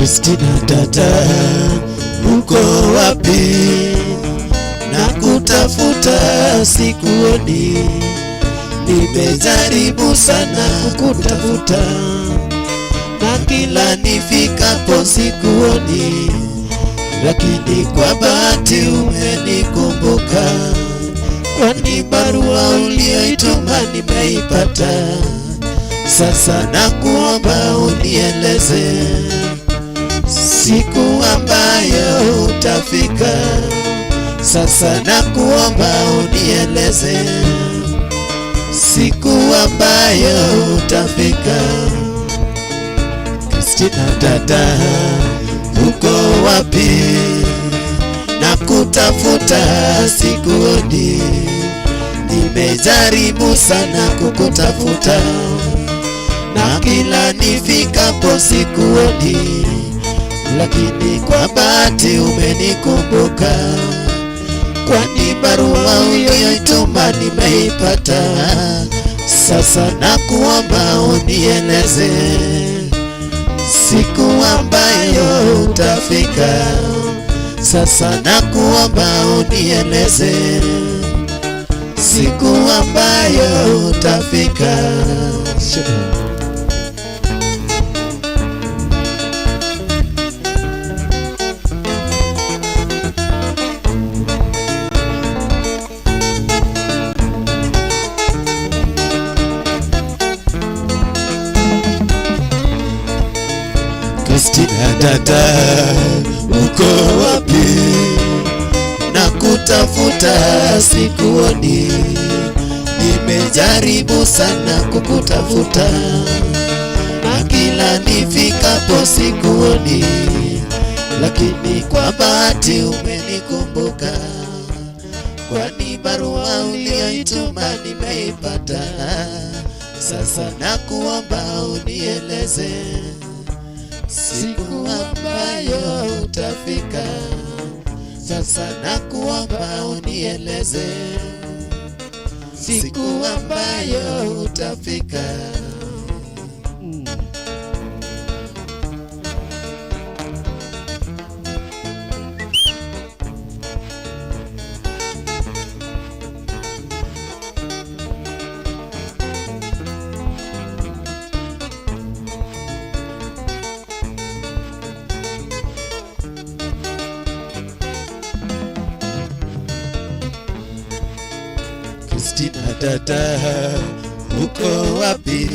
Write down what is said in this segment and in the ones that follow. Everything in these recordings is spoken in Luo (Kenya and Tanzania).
Christina dada, uko wapi? Nakutafuta sikuoni, nimejaribu sana kukutafuta, na kila nifikapo sikuoni, lakini kwa bahati umenikumbuka, kwani barua uliyoituma nimeipata. Sasa nakuomba unieleze siku ambayo utafika. Sasa nakuomba unieleze siku ambayo utafika. Christina dada, uko wapi? Nakutafuta sikuoni, nimejaribu sana kukutafuta, na kila nifikapo sikuoni, lakini kwa bahati umenikumbuka, kwani barua uliyoituma nimeipata. Sasa nakuomba unieleze siku ambayo utafika. Sasa nakuomba unieleze siku ambayo utafika. Christina dada, uko wapi? Nakutafuta sikuoni, nimejaribu sana kukutafuta, na kila nifikapo sikuoni, lakini kwa bahati umenikumbuka, kwani barua uliyoituma nimeipata. Sasa nakuomba unieleze siku ambayo utafika. Sasa nakuomba unieleze siku ambayo utafika. Christina dada, uko wapi?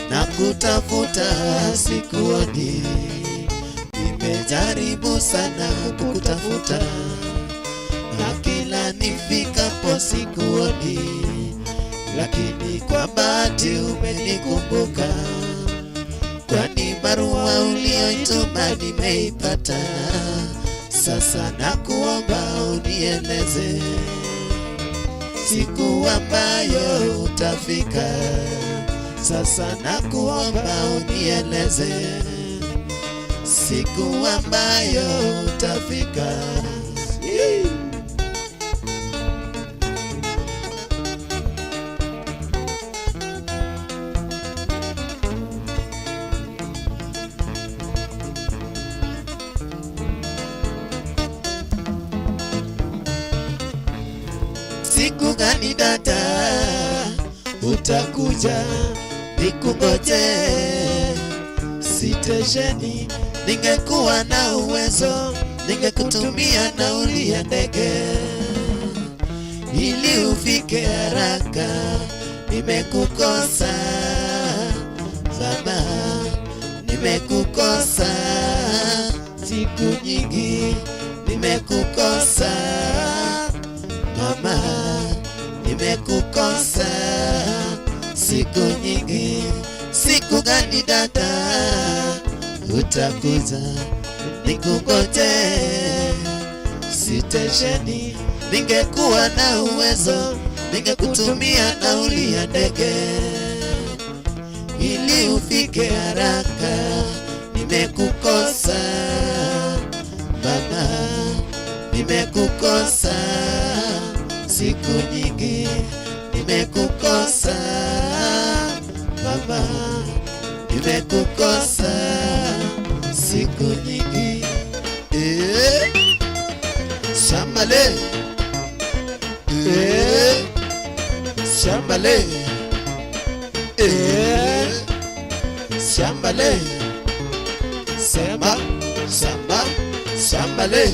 Nakutafuta sikuoni, nimejaribu sana kukutafuta, na kila nifikapo sikuoni, lakini kwa bahati umenikumbuka, kwani barua uliyoituma nimeipata. Sasa nakuomba unieleze siku ambayo utafika. Sasa nakuomba unieleze siku ambayo utafika. Yee. Siku gani dada utakuja nikungoje sitesheni? Ningekuwa na uwezo ningekutumia nauli ya ndege ili ufike haraka. Nimekukosa baba, nimekukosa siku nyingi, nimekukosa mama, nimekukosa siku nyingi. Siku gani dada utakuja nikungoje sitesheni? Ningekuwa na uwezo ningekutumia nauli ya ndege ili ufike haraka. Nimekukosa mama, nimekukosa siku nyingi, nimekukosa mama, nimekukosa siku nyingi. Eh, Shambale. Eh, Shambale. Eh, Shambale. Samba, samba, shambale.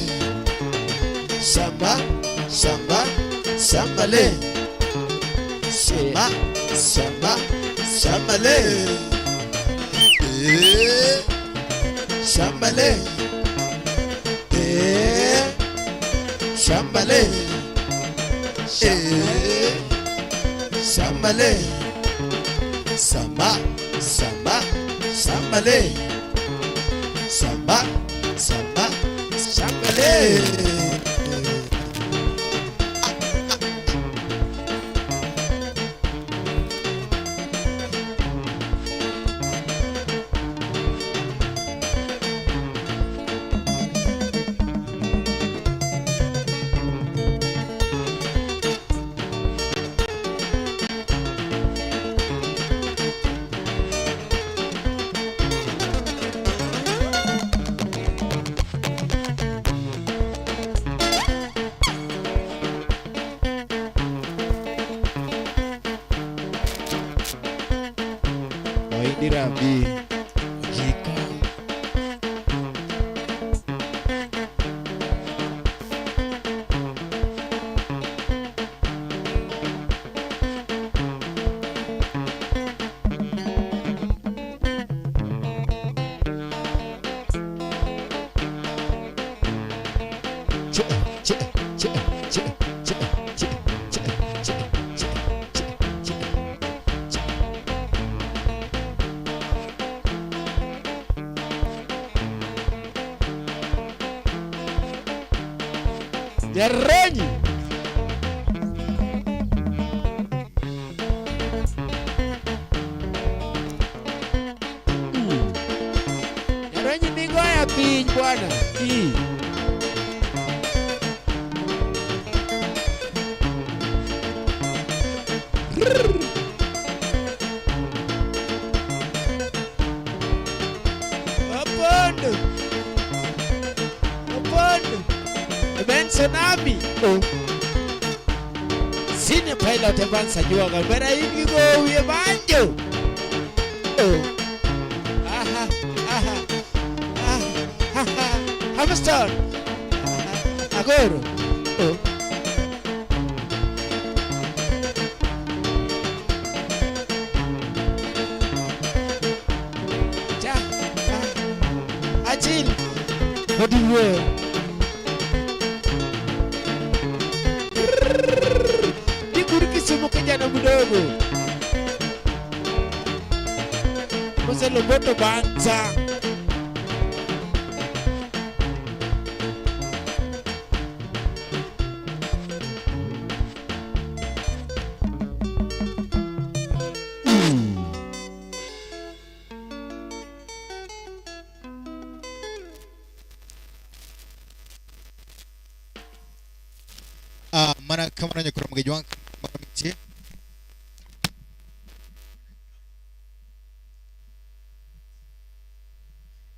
Samba, samba, shambale. Samba, samba, shambale. Eh, Shambale. Eh, Shambale. Eh, Shambale. Samba, samba, shambale. Samba, samba, shambale. Waindi Rambi. Ojiko. Che, che, che, che, che, che, che, che, che, che, che, che. Nyaronyi. Nyaronyi nigoya piny bwana. Ii. Opondo. Opondo. Benson Ami. Oh. Senior pilot Evans Ajuoga. Bera in gi gowi e banjo. Oh. Aha, aha. Ah, aha. Hamilton. Aha. Agoro. Oh. Cha. Ah. Achil. Podi wuoyo. Digur Kisumu kijana mdogo. Mose Loboto Banza. Ah, mana kamano nyakoro mgejwang mara mitie.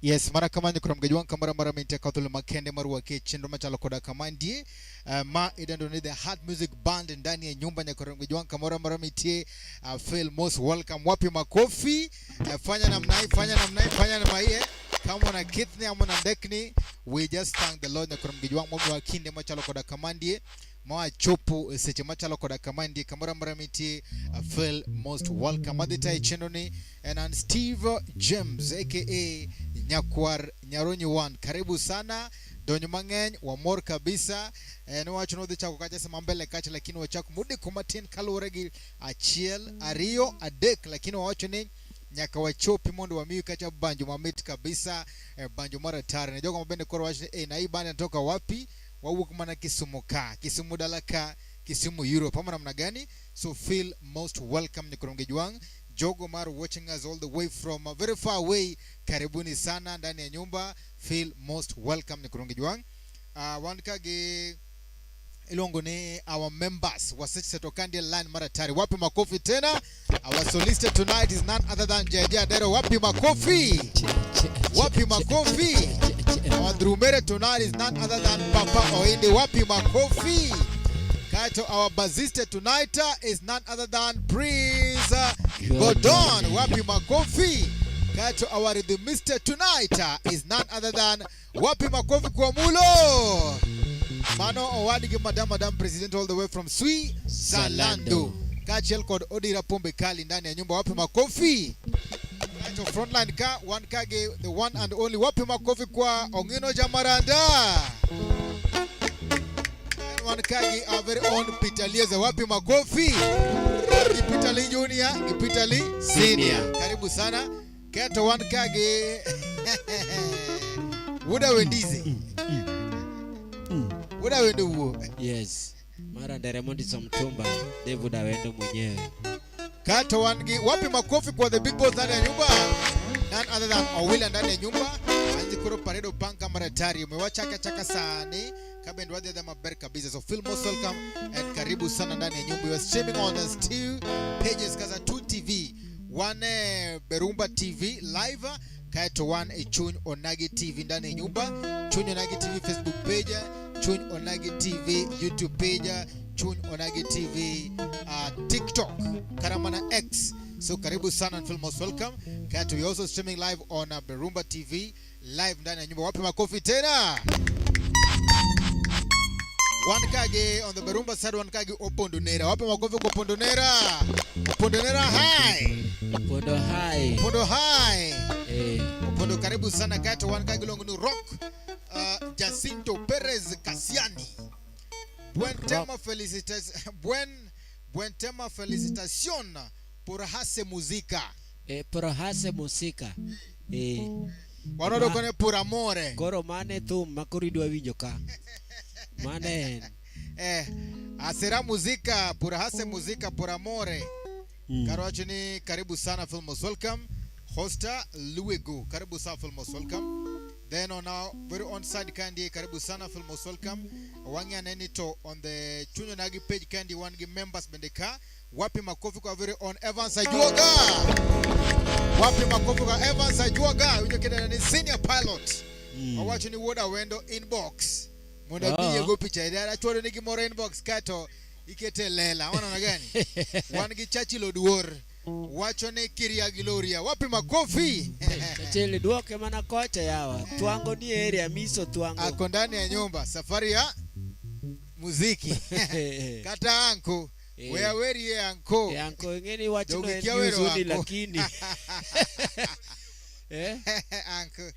Yes, mana kamano nyakoro mgejwang kamara mara mitie katholo makende mar wake chenro machalo koda kamandie. Ma idendo ni the Heart Music Band ndani ya nyumba nyakoro mgejwang kamara mara mitie. Feel most welcome. Wapi makofi? Fanya namna hii, fanya namna hii, fanya namna hii. Kama una kithni ama una ndekni, we just thank the Lord nyakoro mgejwang momiwa kinde machalo koda kamandie. Mawachopo e seche machalo koda kamandi kamoro amora mitie, feel most welcome. Adhi tayo chenro ni en an Steve James aka Nyakwar Nyaronyi 1. Karibu sana, donyo mang'eny, wamor kabisa. Niwacho ni wadhi chako kacha sama mbele kacha, lakini wachako modeko matin kaluwore gi achiel, ariyo, adek, lakini wawacho ni nyaka wachopi mondo wamiyi kacha banjo mamit kabisa, banjo mar atari. Ne jogo mabende koro wacho ni na hii band inatoka wapi? Wawuok mana Kisumu ka, Kisumu dala ka, Kisumu Europe ama namna gani? So feel most welcome Nyokoronge Jwang. Jogo Mar watching us all the way from very far away. Karibuni sana ndani ya nyumba. Feel most welcome Nyokoronge Jwang. Wan ka gi iluongo ni our members waseche kandi line mar atari. Wapi makofi tena? Our solicitor tonight is none other than JJ Adero. Wapi makofi? Wapi makofi? Our drummer tonight is none other than Papa Oinde. Wapi makofi? Kato, our bassist tonight is none other than Prince Gordon. Wapi makofi? Kato, our rhythmist tonight is none other than, wapi makofi kwa Mulo? Mano owadgi madam president all the way from Swi Zalando. Kaachiel kod Odira Pombe Kali ndani ya nyumba. Wapi makofi? Kato frontline ka one kage the one and only. Wapi makofi kwa Ongino Jamaranda? And one kagi our very own Peter Lieza. Wapi makofi? Gi Peter Lee Junior, gi Peter Lee Senior. Karibu sana. Kato one kage Wuda Wendize. Wuda Wendo wuo. Yes. Mara Nderemo Mtumba, David Awendo mwenyewe. Kato wan gi wapi makofi kwa the big boss ndani ya nyumba. None other than Owila ndani ya nyumba. Anzi koro paredo panka maratari. Umewachaka chaka sani. Kabend wadhi adha maber kabisa. So feel most welcome and karibu sana ndani ya nyumba. You are streaming on the two pages kaza 2 TV. One Berumba TV live, kaeto one e Chuny Onagi TV ndani ya nyumba. Chuny Onagi TV Facebook page, Chuny Onagi TV YouTube page, Chuny Onagi TV TikTok, Karamana X. So karibu sana and feel most welcome. Kaeto we also streaming live on Berumba TV live ndani ya nyumba. Wapi makofi tena? One kage on the Berumba side, one kage Opondonera. Wapi makofi kwa Opondonera? Opondonera hi. Opondo hai. Opondo hi. Eh, Opondo karibu sana kato one kage longo ni Rock Jacinto Perez Cassiani. Buen tema felicitas buen tema felicitación por hace musica. Por hace musika. Wanodo kone por amore. Koro mane thum ma koro idwa winjo ka. Mane en. Hacerá musica por hace musica por amore. Karo ni karibu sana, feel most welcome. Hosta Luego, karibu sana, feel most welcome. Then on our very on side kandi, karibu sana, feel most welcome. Wangi aneni to on the Chuny Onagi page kandi wangi members bendeka. Wapi makofi kwa very on Evans Ajuoga. Wapi makofi kwa Evans Ajuoga. Winjo kenda ni senior pilot. Owacho ni wuod Awendo inbox. Mondo Ah. abiye go picha ida achwado ni gimoro inbox kato ikete lela. Waneno gani? Wan gi Churchill Oduor. Wacho ni Kiria Gloria. Wapi makofi? Chachele duoke mana kocha yawa. Twango ni area miso twango. Ako ndani ya nyumba. Safari ya muziki. Kata anko. Wea werie anko. Yanko ing'eni wachno Jogi en kia wero news ni anko. Lakini. Anko.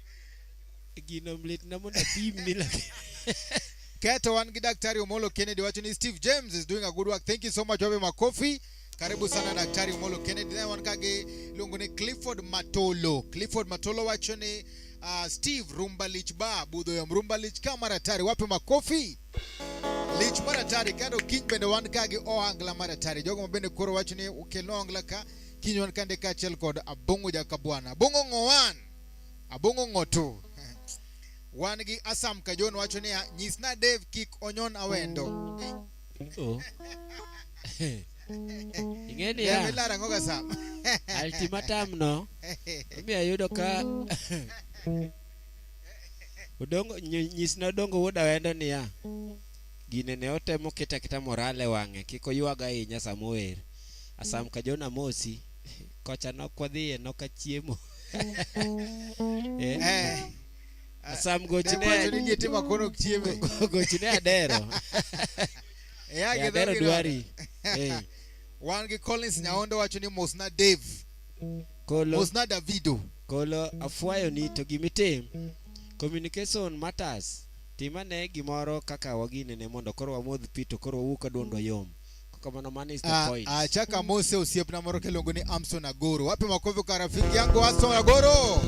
Gino mlitna mondo apimni lakini. Keto wan gi Daktari Omolo Kennedy wacho ni Steve James is doing a good work. Thank you so much. Wape makofi. Karibu sana Daktari Omolo Kennedy. Then wan kage iluongo ni Clifford Matolo. Clifford Matolo wacho ni Steve Rumba Lich Ba budho yom Rumba Lich ka maratari. Wape makofi. Lich maratari kendo kiny bende wan ka gi ohangla maratari. Jogo ma bende koro wacho ni okelno ohangla ka kiny wan kande kaachiel kod Abongo Jakabwana. Abongo ng'o 1, Abongo ng'o 2. Wan gi Asam Kajon wacho niya, nyisna Dave kik onyon awendo. Oh. Ing'e Dave niya, ilaro ang'o ga Sam? Ultimatum no, omiyo ayudo ka Odongo nyisna Odongo wuod Awendo niya, gine ne otemo keto aketa morale wang'e kik oywag ahinya sama ower. Asam Kajon amosi, kocha nok wadhiye nok achiemo. Asam Dave gochne wacho ni gitimo kono ok chieme. Gochne Adero. E gi Adero dhogi no. dwari. Wan gi Collins Nyaondo wacho ni mosna Dave. Kolo Mosna Davido. Kolo afwayo ni to gimitim communication matters. Tim ane gimoro kaka waginene mondo koro wamodh pi to koro wawuok ka duondwa yom. Kamano mano is the point. Achaka mose osiepna moro kiluongo ni Amson Agoro. Wapi makofi kwa rafiki yangu Amson Agoro?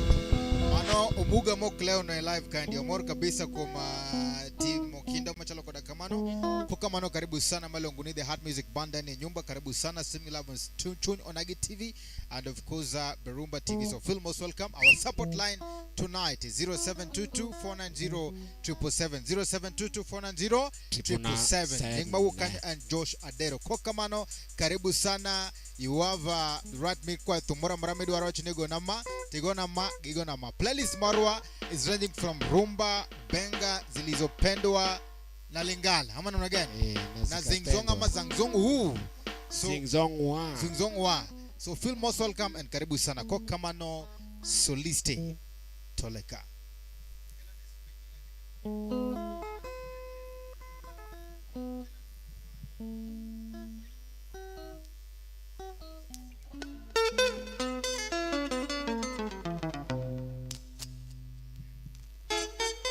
Mano omuga mok leo no e live kandi. Omor kabisa kuom timo kinda machalo koda kamano. Kwa kamano karibu sana maluongo ni The Heart Music Band ndani ya nyumba. Karibu sana streaming live on Chuny Onagi TV and of course Berumba TV. So feel most welcome. Our support line tonight is 0722 490 777, 0722 490 777. Nying mawuok kanyo and Josh Adero. Kokamano karibu sana. You have right mikwa thum moro amora midwaro wacho ni go nama Tigona ma gigona ma. Playlist marwa is ranging from rumba, benga zilizopendwa na Lingala. Ama namna gani? Eh, Na zingzong ama zangzong huu. So Zingzong wa. zingzong wa. So feel most welcome and karibu sana. Kwa kamano Soliste Toleka.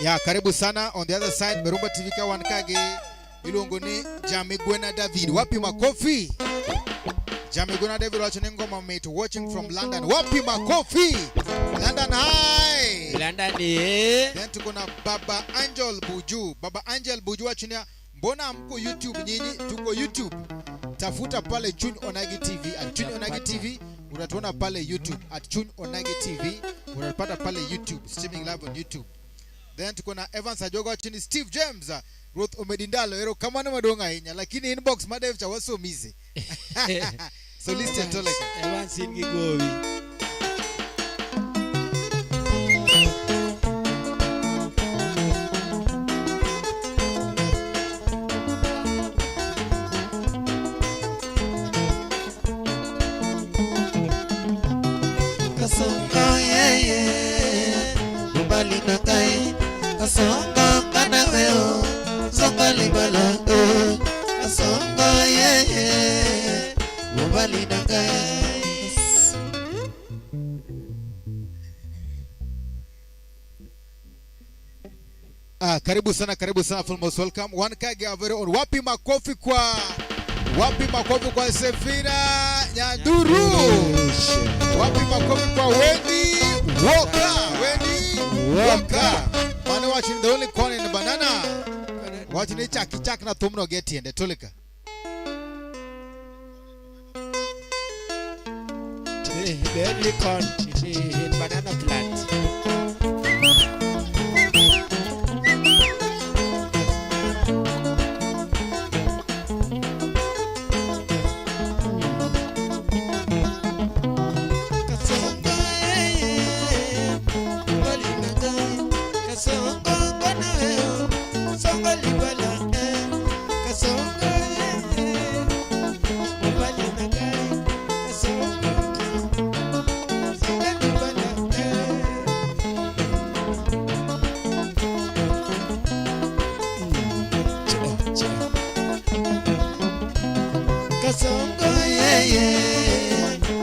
Ya, karibu sana on the other side Berumba TV ka wan kage iluongo ni Jamigwena David. Wapi makofi? Jamigwena David wacho ni ngoma mit watching from London. Wapi makofi? London high. London eh. Then tuko na Baba Angel Buju. Baba Angel Buju wacho ni mbona mko YouTube nyinyi? Tuko YouTube. Tafuta pale Chuny Onagi TV at Chuny Onagi TV unatuona pale YouTube at Chuny Onagi TV unatupata pale YouTube streaming live on YouTube. Then tuko na Evans Ajogo wacho ni Steve James Ruth Omedindalo ero kamano maduong' ahinya lakini inbox madev cha wasomize. Soliste Toleka. Evans in gi gowi. Kasongo yeye mobali na ngai kasongo nga na yo zonga libala o kasongo yeye mobali na ngai. Ah, karibu sana, karibu sana, feel most welcome. One kage our very own. Wapi makofi kwa wapi makofi kwa Sefina Nyanduru. Wapi makofi kwa Wendy Walker. Wendy Walker. Mane watching the only corn in the banana. Watching the chaki chak na thumno get ende toleka. The only corn in banana plant. Kasongo yeye mobali na ngai kasongo nga na yo zonga libala eh. Kasongo yeye mobali na ngai kasongo zonga libala eh. Kasongo yeye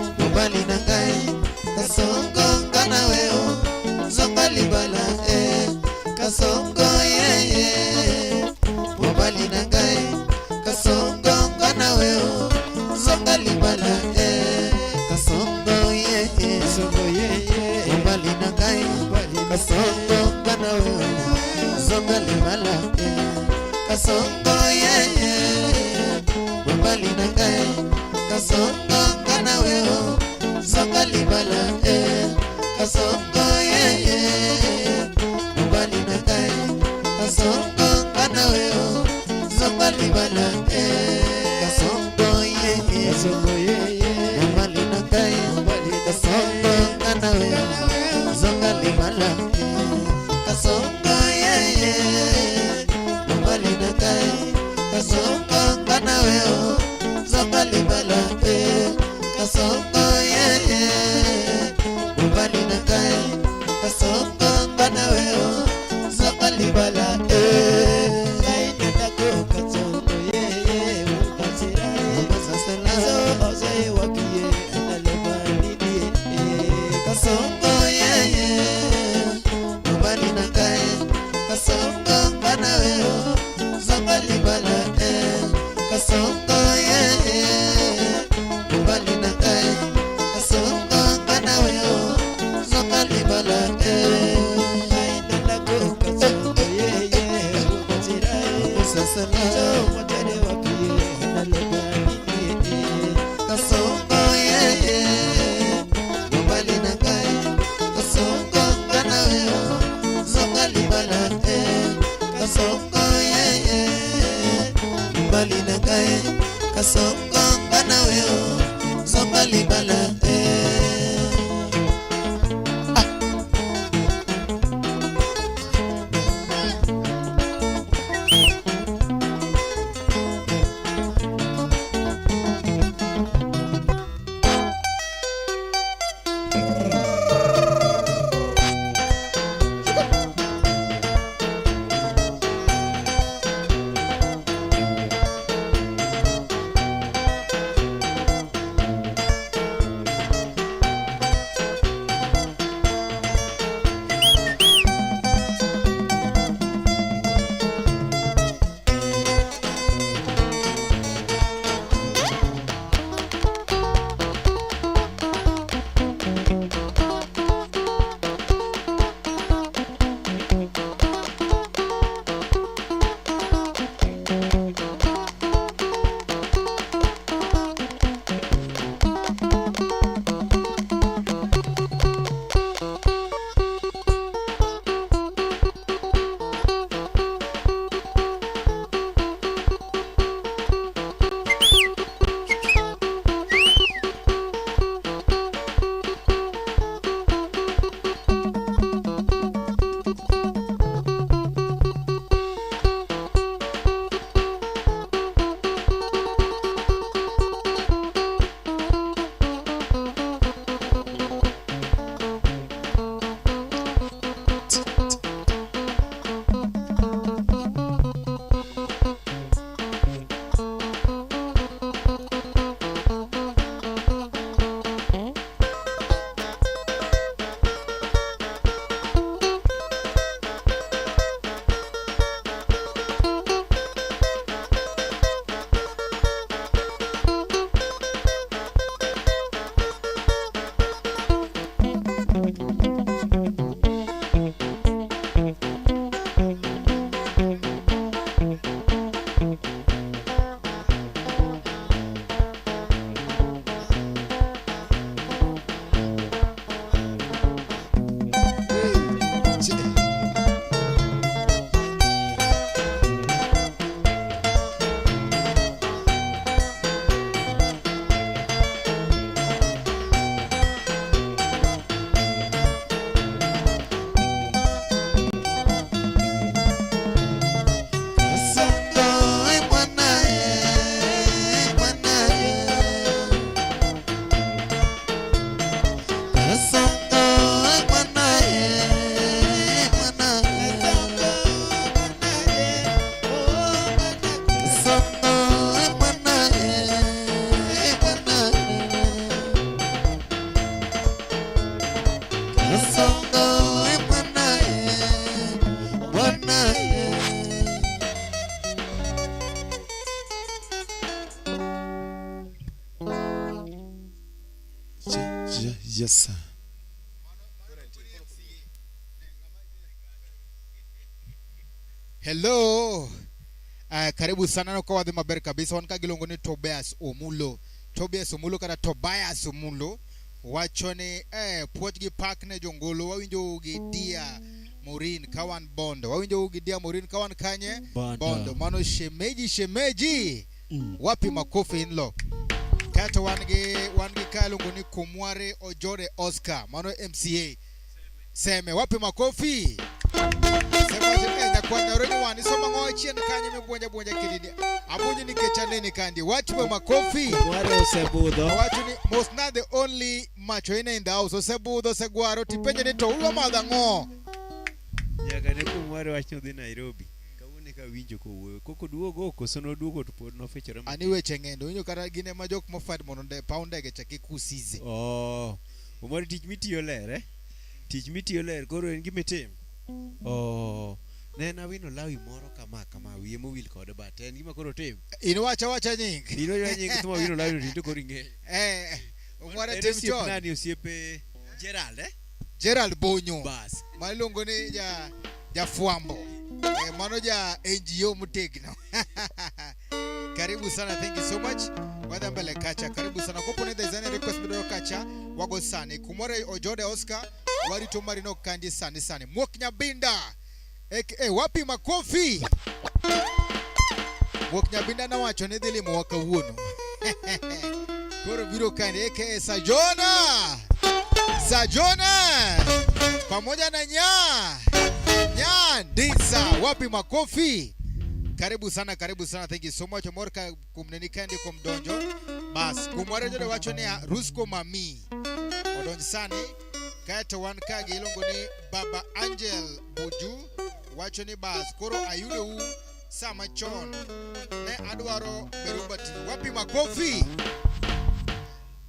mobali na ngai kasongo nga na yo zonga libala eh. Kasongo yeye mobali na ngai kasongo nga na yo zonga libala eh. Kasongo yeye Kasongo yeye mobali na ngai kasongo nga na yo zonga libala eh. Kasongo yeye mobali na ngai kasongo nga na yo zonga libala eh. Kasongo yeye mobali na ngai kasongo nga na yo zonga libala eh. Kasongo yeye Kasongo yeye mobali na ngai kasongo nga na yo zonga libala eh. Kasongo yeye mobali na ngai kasongo nga na yo zonga libala eh. Kasongo yeye mobali na ngai kasongo nga na yo zonga libala eh. Ngai nandako kasongo yeye ukasira Obasasela. Nazo ozaye wapiye analoba nini eh. Kasongo yeye mobali na ngai kasongo nga na yo zonga libala eh. Kasongo yeye mobali na ngai kasongo nga na yo zonga libala eh. Ngai nandako kasongo yeye ukasira Obasasela. Nazo motare wapiye analoba nini eh. Kasongo yeye mobali na ngai kasongo nga na yo zonga libala eh. Kasongo yeye mobali na ngai kasongo nga na yo zonga libala eh. Kasongo we mwanae, mwanae. Yes, sir. Hello. Karibu sana no kwa wadhi maber kabisa wan ka giluongo ni Tobias Omulo. Tobias Omulo kata Tobias Omulo wacho ni puoch gi pak ne jongolo wawinjo gi Dia Morin ka wan Bondo. Wawinjo gi Dia Morin ka wan kanye? Bondo. Bondo. Mano shemeji shemeji. Wapi makofi inlo. Kato wan gi ka iluongo ni Kumware Ojore Oscar. Mano MCA. Seme wapi makofi? Sema nyakwar Nyaroni wan isomo ang'o chien kanyo mibuonja buonja kidini. Abuonjo nikech aneni kandi. Wapi makofi? Mware osebudho. Owacho ni most not the only macho ine in the house. Osebudho, osegwaro, tipenje ni to ulwa madho ang'o? Nyaka ne kuom ware wach nodhi Nairobi. Kawuono eka awinjo kowuoyo. Koko duogo koso noduogo to pod nofichore Ani weche ng'eny. Winjo kata gin ema jok mofad mondo paw ndege cha kik usize. Oh, Omari tich mitiyo ler eh? Tich mitiyo ler koro en gima itim. Oh, ne en awino lawi moro kama kama wiye mowil kode but en gima koro tim. In wacha wacha nying. In wacha nying to awino lawi no to koro ing'eyo. Omware En tim osiep chon. nani osiepe Gerald eh? Gerald Bonyo. Bas. Ma iluongo ni ja jafwambo. Mano ja NGO motegno. Karibu sana, thank you so much. Wadhi mbele kacha. Karibu sana. Kopo ni there's any request midwaro kacha, wago sani. Kumore Ojode Oscar, warito marino kandi sani sani. Mwok Nyabinda. Aka wapi makofi? Mwok Nyabinda nowacho ni dhi limowa kawuono. Koro biro kandi aka Sajona. Sajona. Pamoja na Nya. Nya Ndisa. Wapi makofi? Karibu sana, karibu sana. Thank you so much. Omor ka kumneni kandi kuom donjo. Bas, kumware jode wacho ni Rusko Mami. Odonj sani. Kaeto wan ka gi iluongo ni Baba Angel Buju. Wacho ni bas, koro ayudou sama chon. Ne adwaro Berumba TV. Wapi makofi?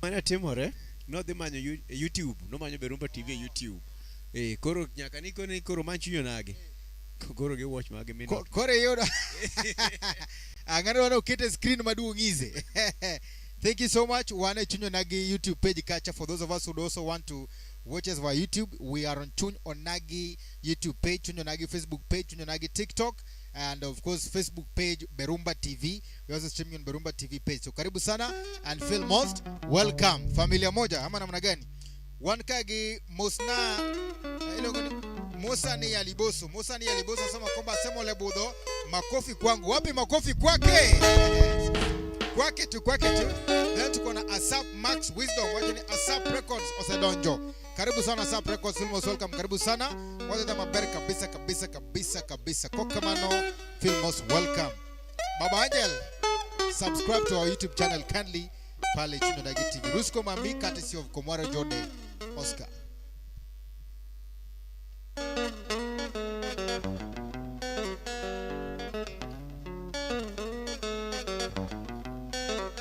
Mane timore, nodhi manyo YouTube, nomanyo Berumba TV e YouTube. Koro nyaka ni kone koro many chuny onagi. Koro gi watch mage min. Koro iyudo. Ang'ano wan okete screen maduong' ize. Thank you so much. Wan e Chuny Onagi YouTube page kacha. For those of us who also want to watch us via YouTube, we are on Chuny Onagi YouTube page, Chuny Onagi Facebook page, Chuny Onagi TikTok, and of course Facebook page Berumba TV. We also streaming on Berumba TV page. So karibu sana and feel most welcome. Familia moja ama namna gani? Wan kagi Mosna iluongo ni Musa ni Yaliboso. Musa ni Yaliboso asema kwamba sema ole budho, makofi kwangu. Wapi makofi kwake? Kwake tu, kwake tu. Then tuko na Asap Max Wisdom, wacho ni Asap Records Osedonjo. Karibu sana Asap Records, feel most welcome. Karibu sana. Wacha maber kabisa kabisa kabisa kabisa. Kokamano, feel most welcome. Baba Angel, subscribe to our YouTube channel kindly pale Chuny Onagi TV. Rusko Mami, courtesy of Komwaro Jode Oscar.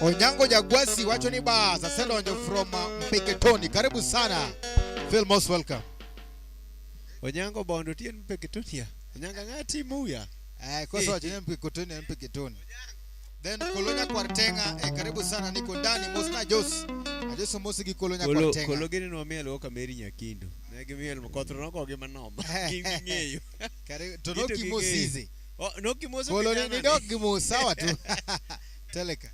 Onyango Jagwasi wacho ni bas asedonjo from Mpeketoni. Karibu sana. Feel most welcome. Onyango Bondo tien Mpeketoni. Onyango ng'ati muya. Koso wacho ni Mpeketoni, Mpeketoni. Then Kolonya Kwartenga, karibu sana niko ndani Mosna Jos. Ajoso mosi gi Kolonya Kolo Kwartenga. kolo gini nomiel go Kameri Nyakindo. Ne gimiel koth nogogi manoma. Gin ging'eyo. Karibu to Gito noki ging'eyo. mosize. Oh, nokimoso Kolo kijana ni ni. dok gi mos sawa tu. Teleka.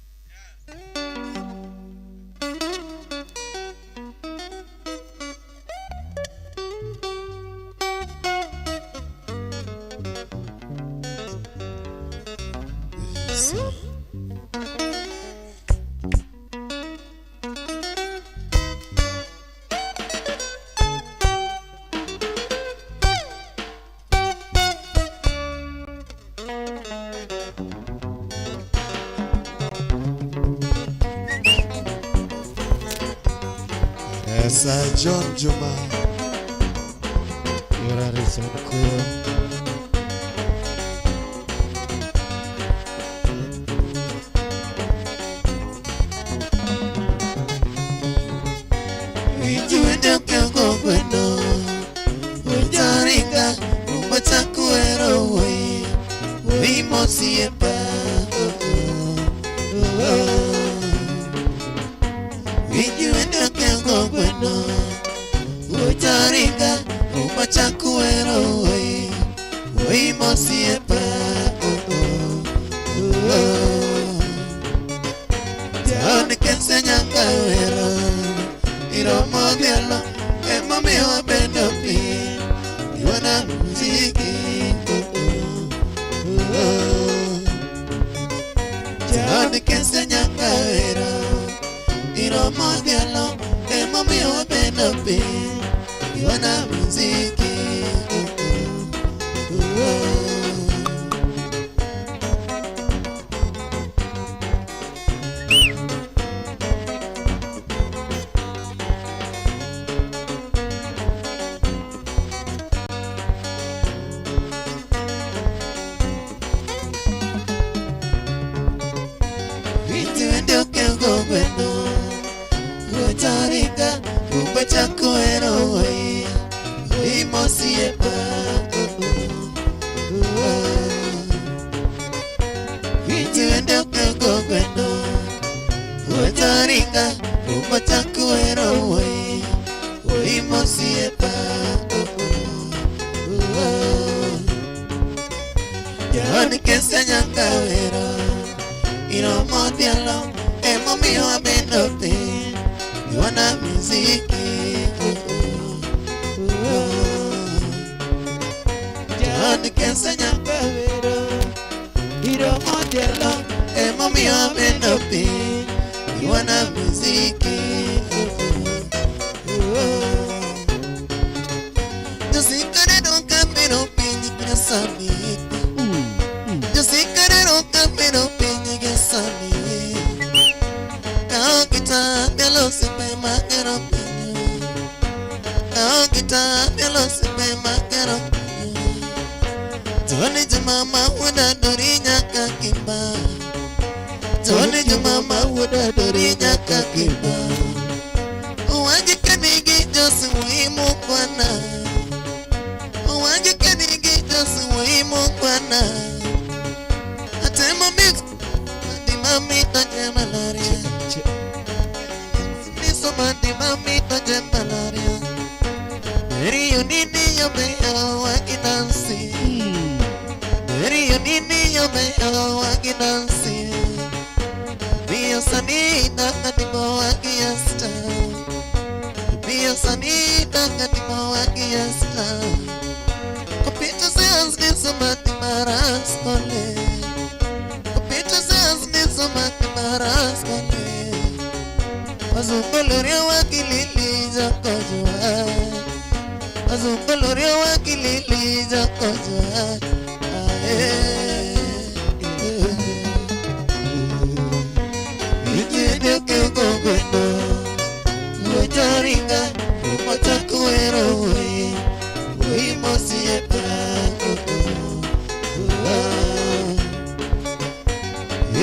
Esa John Juma Yorarison Kuyo Winji wende kengo gweno Gocharinga umachakuero oi oi mosiepa oh oh oh. Jaon kense nyanga wero iromo dhialo emomiyo wabedo piny iwana muziki oh oh oh. Jaon kense nyanga wero iromo dhialo emomiyo wabedo piny iwana muziki oh oh oh. Gwendo Gocharinga Kumbachakuero oi oi mosiepa oh oh Itiwende ukengo gwendo Gocharinga Kumbachakuero oi oi mosiepa oh oh Jaon kese nyanga wero Iromo dhialo emomiyo abedo piny Iwana muziki oh oh oh. Jaon kese nyanga wero Iromo dhialo emomiyo abedo piny Iwana muziki oh oh oh. Josikare kapero piny gasani Josikare kapero piny gasani Kao kita bialo sepe magero piny Kao kita bialo sepe magero piny Tony jumama wuoda dori nyaka kimba Tony jumama wuoda dori nyaka kimba Owagi kanigi josi muhimu kwana Owagi kanigi josi muhimu kwana Atemo mix Mandi mami tonje malaria Niso mandi mami tonje malaria Eri yunini yobe wagi dansi Eri yunini yobe wagi dansi Mio sani nakatimo wagi yasta Mio sani nakatimo wagi yasta Kopito seas niso mati maras kole Kopito seas niso mati maras kole Wazunguluria wakilili jakojua Wazunguluria wakilili jakojua Ae Ijende kugwendo Gocharinga Umachakuero oi oi mosiepa oh oh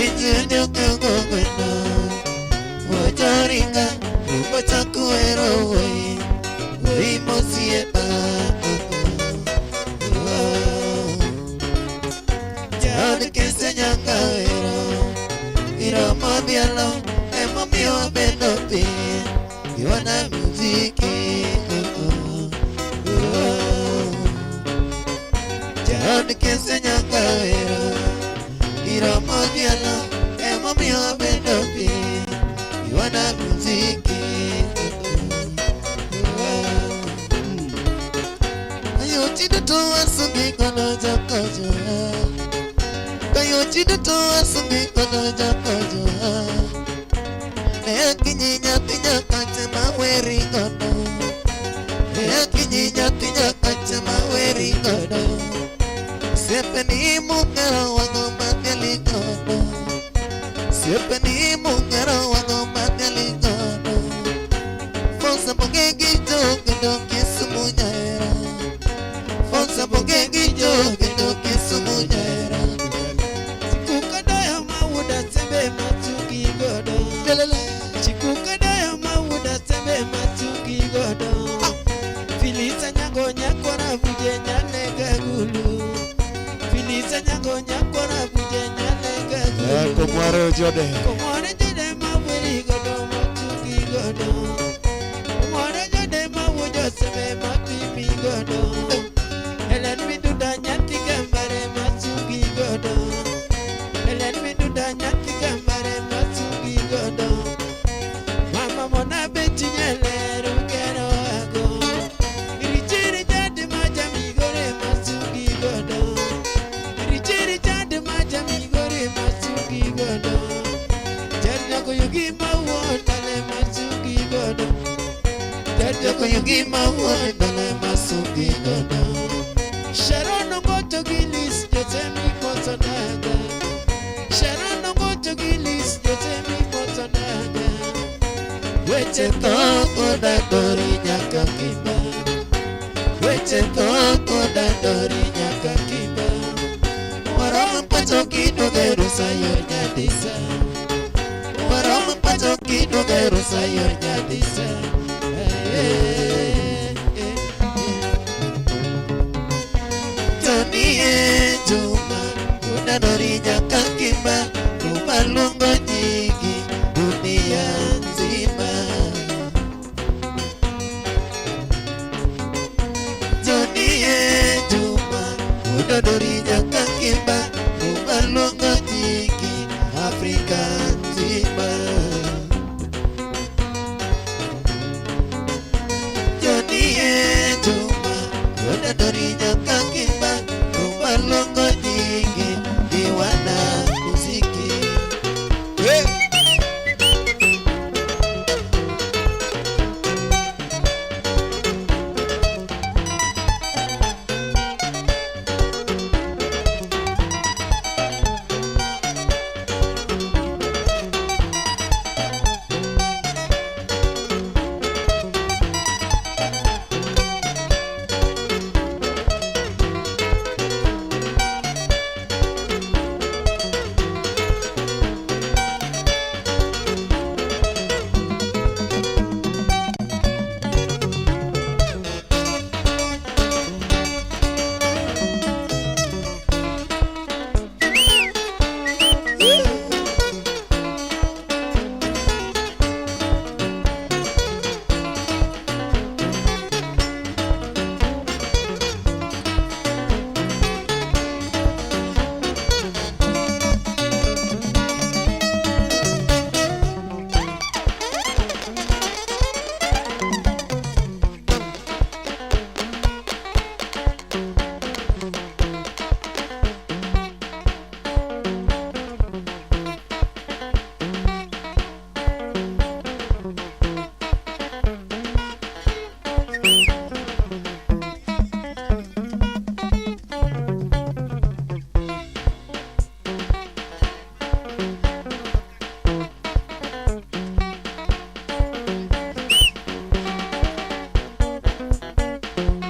Ijende kugwendo Gocharinga Umachakuero oi oi mosiepa oh oh Jaod kese nyanga wero Iromo dhialo emomiyo wabedo piny Iwana muziki oh oh oh. Jaod kese nyanga wero Iromo dhialo emomiyo wabedo piny Iwana muziki oh oh Kayochi duto wasungi kono jakojoa Kayochi duto wasungi kono jakojoa Ne akinyi nyathi nyakache maweri godo Ne akinyi nyathi nyakache maweri godo Siepeni mungero wago mathieli godo Siepeni mungero wago mathieli godo Fonsa bogegi jo kendo Kisumu nyaera Fonsa bogegi jo kendo Kisumu nyaera Chikuka mawuda sembe matugi godo Lelele Chikuka doyo mawuda sembe matugi godo Filisa nyango nyakora buje nyanega gulu Filisa nyango nyakora buje nyanega gulu Komwaro jode Komore jode maweri godo matugi godo Komore jode mawujo sembe be mapimi godo. Helen Miduda nyathi gambare masungi godo. Helen Miduda nyathi gambare masungi godo. Mama mona beti nyeler ugero ago. Richiri jadi majamigore masungi godo. Richiri jadi majamigore masungi godo. Jarnyako yugi mawuotale masungi godo. Jarnyako yugi mawuotale masungi godo. Sharon Ogoto Gilis Josemi Kosonaga. Sharon Ogoto Gilis Josemi Kosonaga. Weche tho odadori nyaka kimba. Weche tho odadori nyaka kimba. Warom pacho kiduogo e rusa yor nyadisa. Warom pacho kiduogo e rusa yor nyadisa. Eh, eh, eh. Tony e Juma, unadori nyaka kimba, Juma luongo nyingi dunia nzima. Tony e Juma, unadori nyaka kimba, Juma luongo nyingi Afrika nzima. Johnny e Juma, unadori nyaka kimba, Juma luongo nyingi di wana muziki. Hey!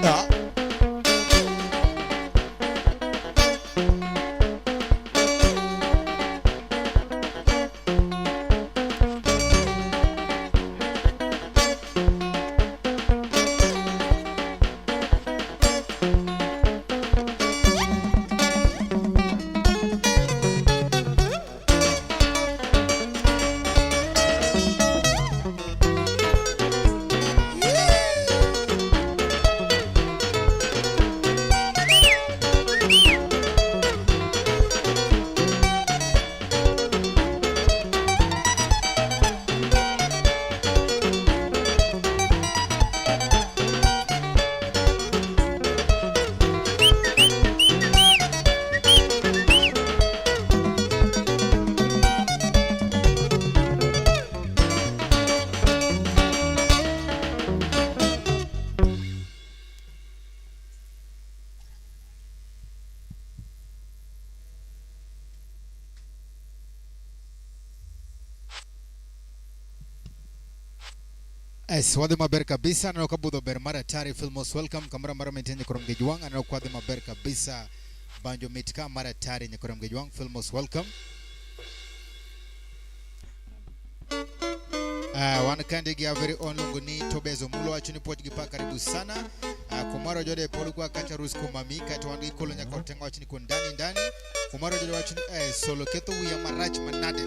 Ah. Yes, wadhi maber kabisa aneno ka budho ber mar atari feel most welcome kamoro amora mantie nyikoro Mgeji Wang' aneno ka wadhi maber kabisa banjo mit ka mar atari nyikoro Mgeji Wang' feel most welcome. Wan kande gi our very own luongo ni Tobias Omulo wacho ni puoch gi pa karibu sana. Kumaro Jode pod kwa kacha rus kumami kaeto wan gi Kolo Nyakor Tenga wacho ni ko ndani ndani. Kumaro Jode wacho ni solo ketho wiya marach manade.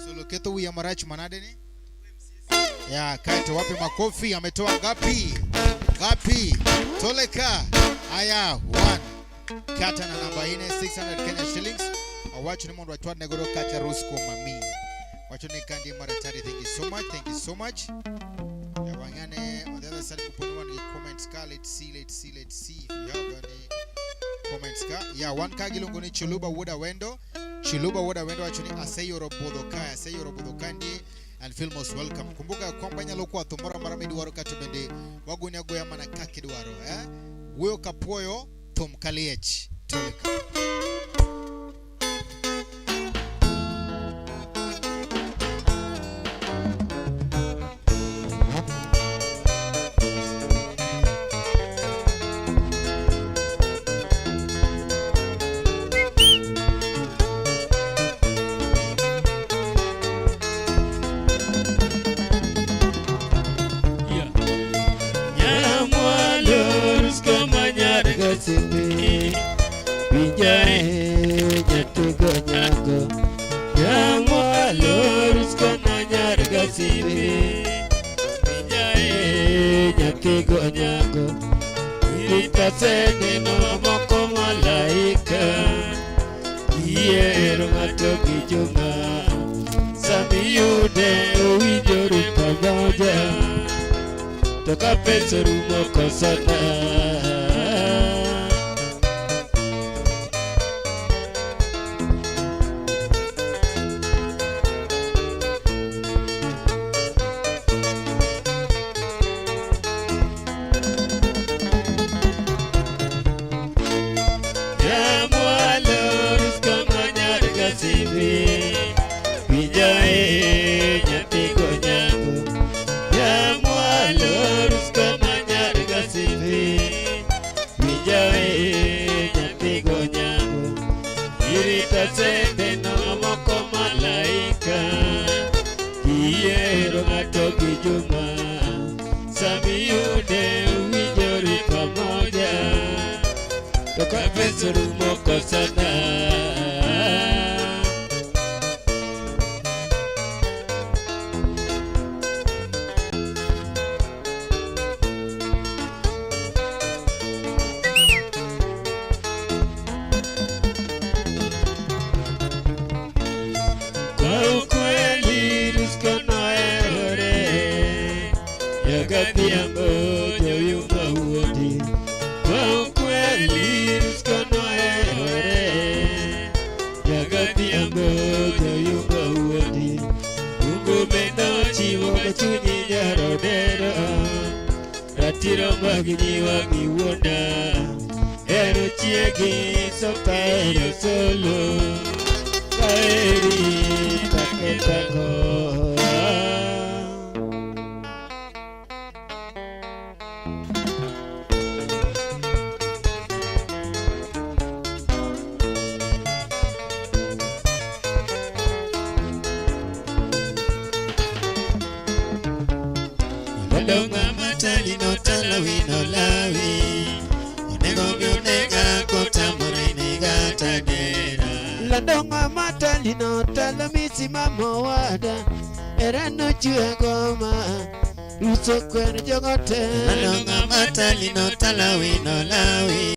Solo ketho wiya marach manade ni? Ya, kaeto wapi makofi? Ametoa ngapi? Ngapi? Toleka. Haya, one. Kata na namba 4 600 Kenya shillings. Awacho ni mondo achwadne godo kacha Rusko mami. Wacho ni kandi maratari. Thank you so much. Thank you so much. Ya, wang'ane on the other side kuponi wan gi comments ka. Let's see, let's see, let's see if you have any comments ka. Ya, wan ka giluongo ni Chuluba Wuod Awendo. Chiluba Wuod Awendo wacho ni aseyoro budho ka, aseyoro budho ka ndi and feel most welcome. Kumbuka kwamba inyalo kwa thum moro amora midwaro kata bende wagoni agoya mana kaka idwaro, eh? Wuoyo ka puoyo, thum ka liech. Toleka. Nyamwalo rusko manyar gasipi Winjae jatugo nyago Nyamwalo rusko manyar gasipi Winjae jatugo nyago Itaseneno mamoko malaika Yiero ng'ato gi juma Samiyude owinjore pamoja To ka pesa orumo kosana Nyamwalo rusko manyar gasipi Winjae nyathi gonyango Nyamwalo rusko manyar gasipi Winjae nyathi gonyango Irita sende no moko malaika Yiero ng'ato gi juma Samiyude uwinjori pamoja To ka pesa orumo kosana Kwa ukweli Rusko noherore Nyakadhiambo joyuma wuodi Kwa ukweli Rusko noherore Nyakadhiambo joyuma wuodi Mungu bende ochiwo chunyi nyarodero Ratiro mag nyiwa gi wuonda Hero chiegi sokahero solo Kaheri taketako Lodonga matali no tala wino lawi Onego mi onega kotamore nega tadera Ladonga matalino tala misimamo wada Era no chwe goma Ruso kwer jogote Ladonga matali no tala wino lawi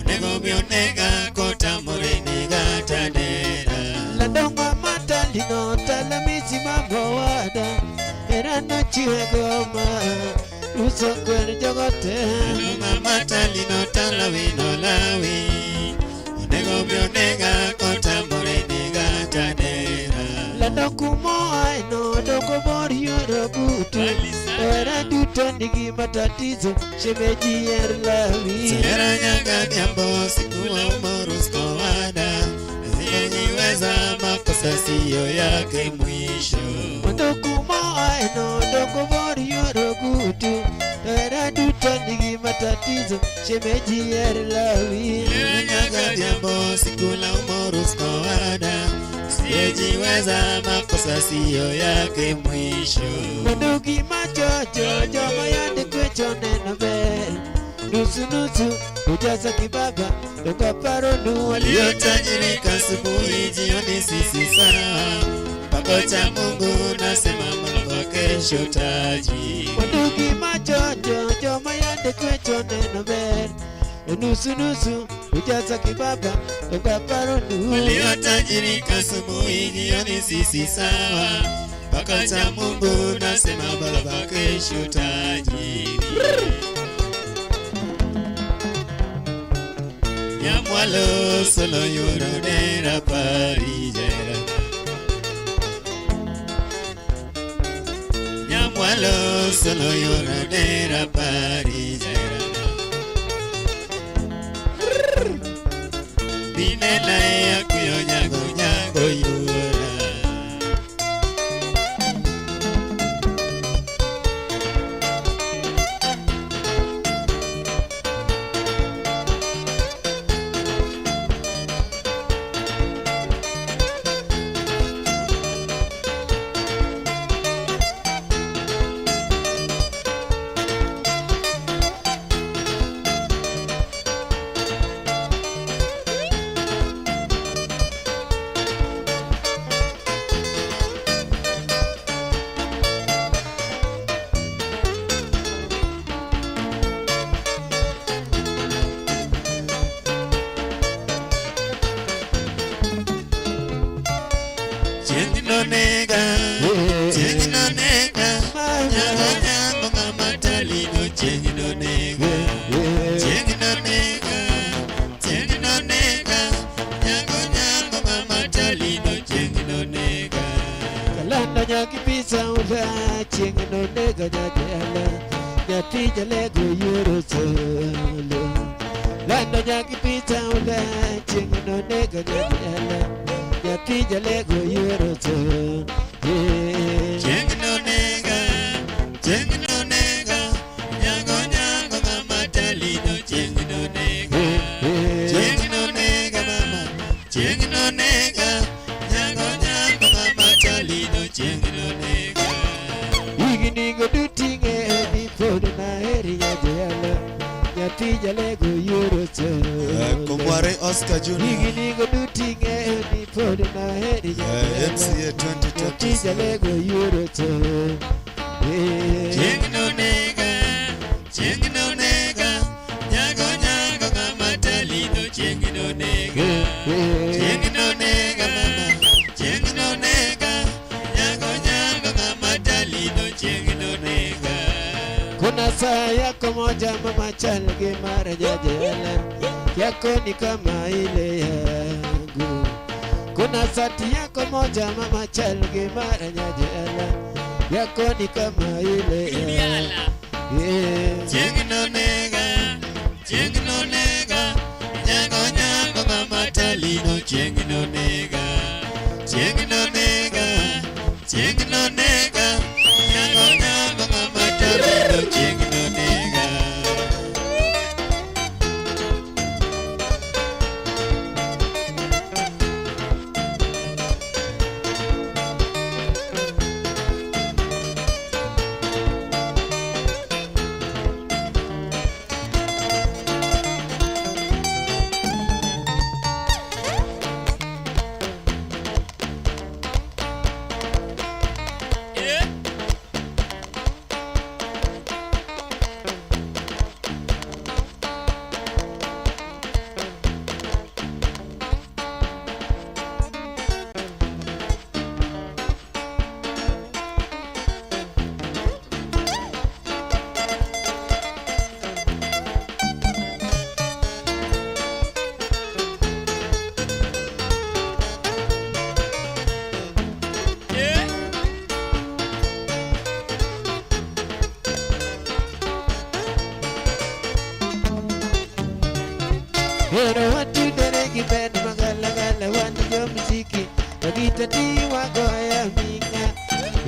Onego mi onega kotamore nega tadera Ladonga matalino tala misimamo wada Era no chwe goma Ruso kwer jogote Ladonga matali no tala wino lawi Onego mi onega kotamore nega tadera Lando kumoa ino doko bor yoro butu Era duto nigi matatizo Shemeji er lawi Sera nyaga diambo sikuwa umorusko wada Asiyejiweza makosa siyo yake mwisho Mondo kumoa ino doko bor yoro gutu Era duto nigi matatizo Shemeji er lawi Sera nyaga diambo sikula umorusko wada Asiyejiweza makosa siyo yake mwisho Mondo gima chocho joma yande kwecho neno ber Nusu nusu ujaza kibaba Dongo paro nu Waliotajirika asubuhi jioni sisi sawa Mpako cha Mungu nasema mambo. kesho tajiri. Wadugi machocho joma yande kwecho neno ber E nusu nusu ujaza kibaba tokaparo nu Waliotajirika asubuhi, jioni sisi sawa, mpaka cha Mungu nasema baba kesho tajiri. Nyamwalo solo yoro dera pari jera. Nyamwalo solo yoro dera pari jera. Binena ya kuyo nyago nyago yura. Chieng' nonega, chieng' nonega, nyago nyago ng'ama talino chieng' nonega. Chieng' nonega, chieng' nonega, nyago nyago ng'ama talino chieng' nonega. Kalando nyaki pisa ula chieng' nonego nyajela nyathi jalego yoro solo Lando nyaki pisa ula chieng' nonego nyajela nyathi jalego yoro solo Chieng' nonega, chieng' nonega, nyago nyago ng'ama talino chieng' nonega. Chieng' nonega mama, chieng' nonega, nyago nyago ng'ama talino chieng' nonega. Higni go duting'e ni pod naheri nyajela nyathi jalego yoro solo Komware Oscar Junior, Higni go duting'e ni pod naheri nyajela MCA Nyathi 2027. jalego yoro solo Chieng' nonega, chieng' nonega, nyago nyago ng'ama talino chieng' nonega. Chieng' nonega mama, chieng' nonega, nyago nyago ng'ama talino chieng' nonega. Kuna saa yako moja mama chal gi mar jajela yako ni kama ile yangu. Kuna sati yako moja mama chal gi mar jajela yako ni kama ile yangu. Yeah. Chieng' nonega, chieng' nonega, nyago nyago ng'ama talino chieng' nonega. Chieng' nonega, chieng' nonega, nyago nyago ng'ama talino chieng' nonega. Hero watudore gi bend magalagala wan jo muziki to gita ti wagoya ming'a.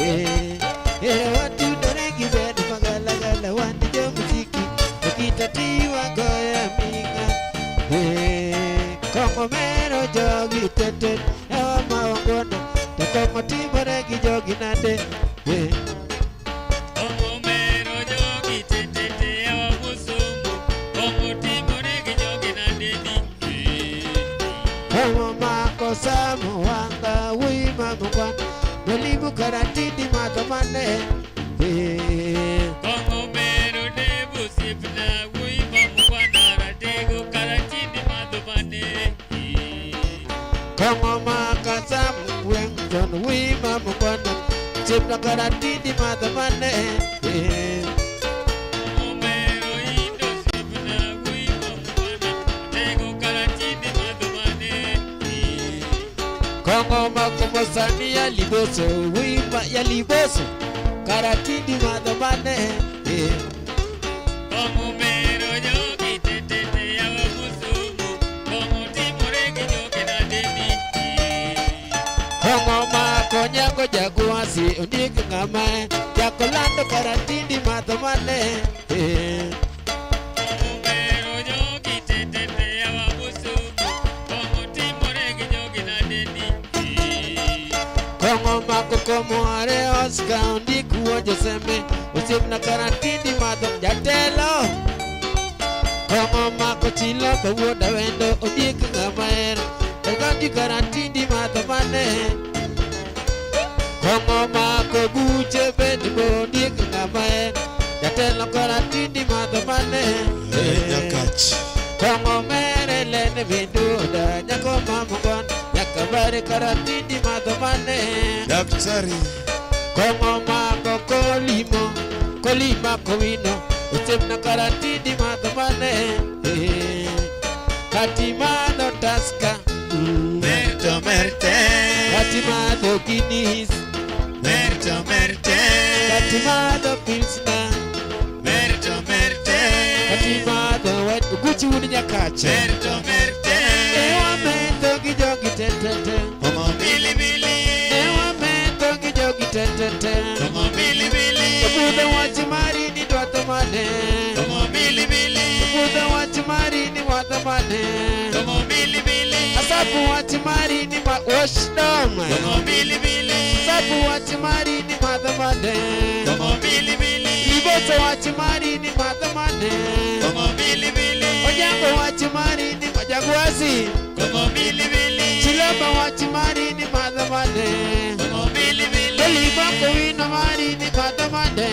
Eh, Hero watudore gi bend magalagala wan jo muziki to gita ti wagoya ming'a. Eh, Kong'o mero jogi tete ewa maongona to kong'o timore gi jogi nade. Eh, Ong'omero jogi tetete yawa mosomo, kong'o timore gi jogi nade ni. Kong'o mako samo wanga wima mukwan mwalimu karatindi madho mane. Osiepna karatindi madho mane. Omero indo osiepna wuoyi mangwana atego karatindi madho mane. Kong'o mako mosani ya liboso wima ya liboso karatindi madho mane. Kong'o mero jogi tetete yawa musumu kong'o timore gi jogi nadeni. Kong'o mako nyango jaguasi ondiek ng'ama jakolando karatindi madho mane. Kong'o mero jogi tetete yawa musumu kong'o timore gi jogi nadeni. Kong'o mako komware Oscar ondik wuo Josembe osiepna karatindi madho jatelo. Kong'o mako chiloko wuod awendo ondiek ng'ama hero Ekandi karatindi madho mane. Kong'o mako guche bende bo ondiek ng'ama hero Jatelo karatindi madho mane. Nyakach. Kong'o mere lene benduda nyako mamugon nyaka bare karatindi madho mane. Daktari. Kong'o mako kolimo kolima kowino osiepna karatindi madho mane. Kati madho taska Merto merte. kati madho Guinness Merto merte. kati madho pilsner Merto merte. kati madho white Gucci wuod Nyakache. Merto merte. Ne wametho gi jogi te te te. Kong'o mili mili. Ne wametho gi jogi te te te. Kong'o mili mili. Obudho wach mari ni dwatho mane. Kong'o mili mili. Obudho wach mari ni wadho mane. Kong'o mili mili. Asafu wach mari ni ma wash down. Kong'o mili mili. Asafu wach mari ni madho mane. Kong'o mili mili. Liboso wach mari ni madho mane. Kong'o mili mili. Onyango wach mari ni majagwasi. Kong'o mili mili. Chilomba wach mari ni madho mane. Kong'o mili mili. Kolima kowino mari ni madho mane.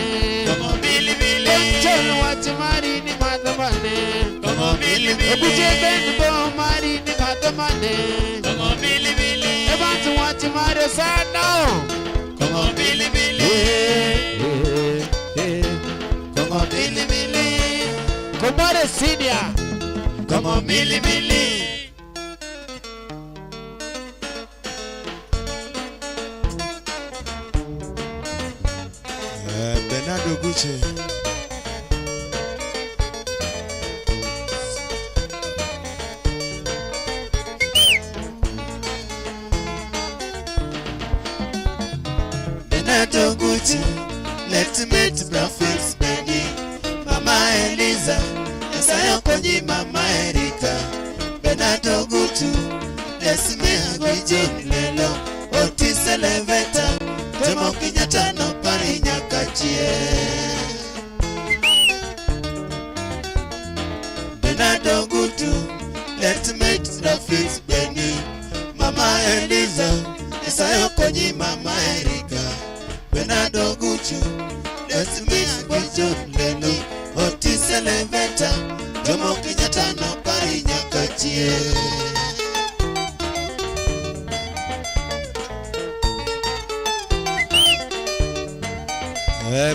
Kong'o mili mili. Konchol wach mari ni madho mane. Kong'o mili mili. Obuche ben bo mari ni madho mane. Kong'o mili mili. Evans wach mari osano. Kong'o mili mili. Kong'o mili mili. Komare senior. Kong'o mili mili. Bernardo Guche. Bernardo Gucci, let's meet Graphics Benny, Mama Eliza, Nyasaye okonyi Mama Erika. Bernardo Gucci, let's meet John Lelo, Otis Elevator, Jomo Kenyatta no pari nyaka chieng'. Bernardo Gutu, let's meet Graphics Benny, Mama Eliza, Nyasaye okonyi Mama Erika. Bernardo Gucci, let's meet John Lelo, Otis Elevator, Jomo Kenyatta no pari nyaka chieng'.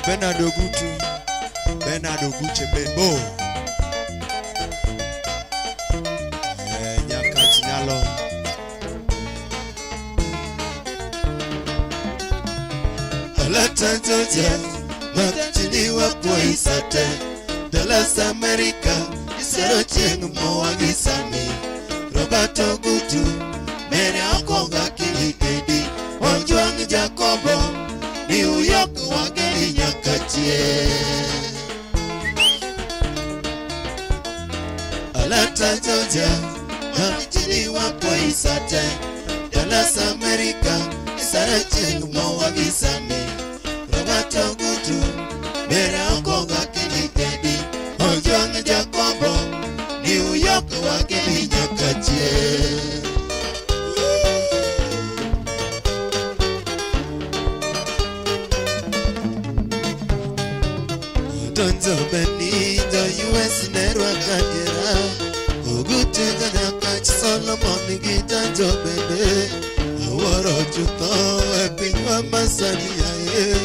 Bernardo Gutu. Bernardo Guche Benbo. Nyakach nyalo. Alata Georgia, makchini wapoisate, Dallas America, isero chieng' moa gi sani. Roberto Gutu, mere okonga kili edi, Ojwang' Jacobo, New York wageni nyaka chieng'. Atlanta Georgia, makchini wapoisate, Dallas America, isero chieng' moa gi sani. Roberto Gutu, mere okonga kili edi, Ojwang' Jacobo, New York wageni nyaka chieng'. Donjo Beni, jo US ne rwaka diera. Ogutu ga Nyakach Solomon gi Janjo bende. Awuoro miwuoro chutho e pinywa masani yaye.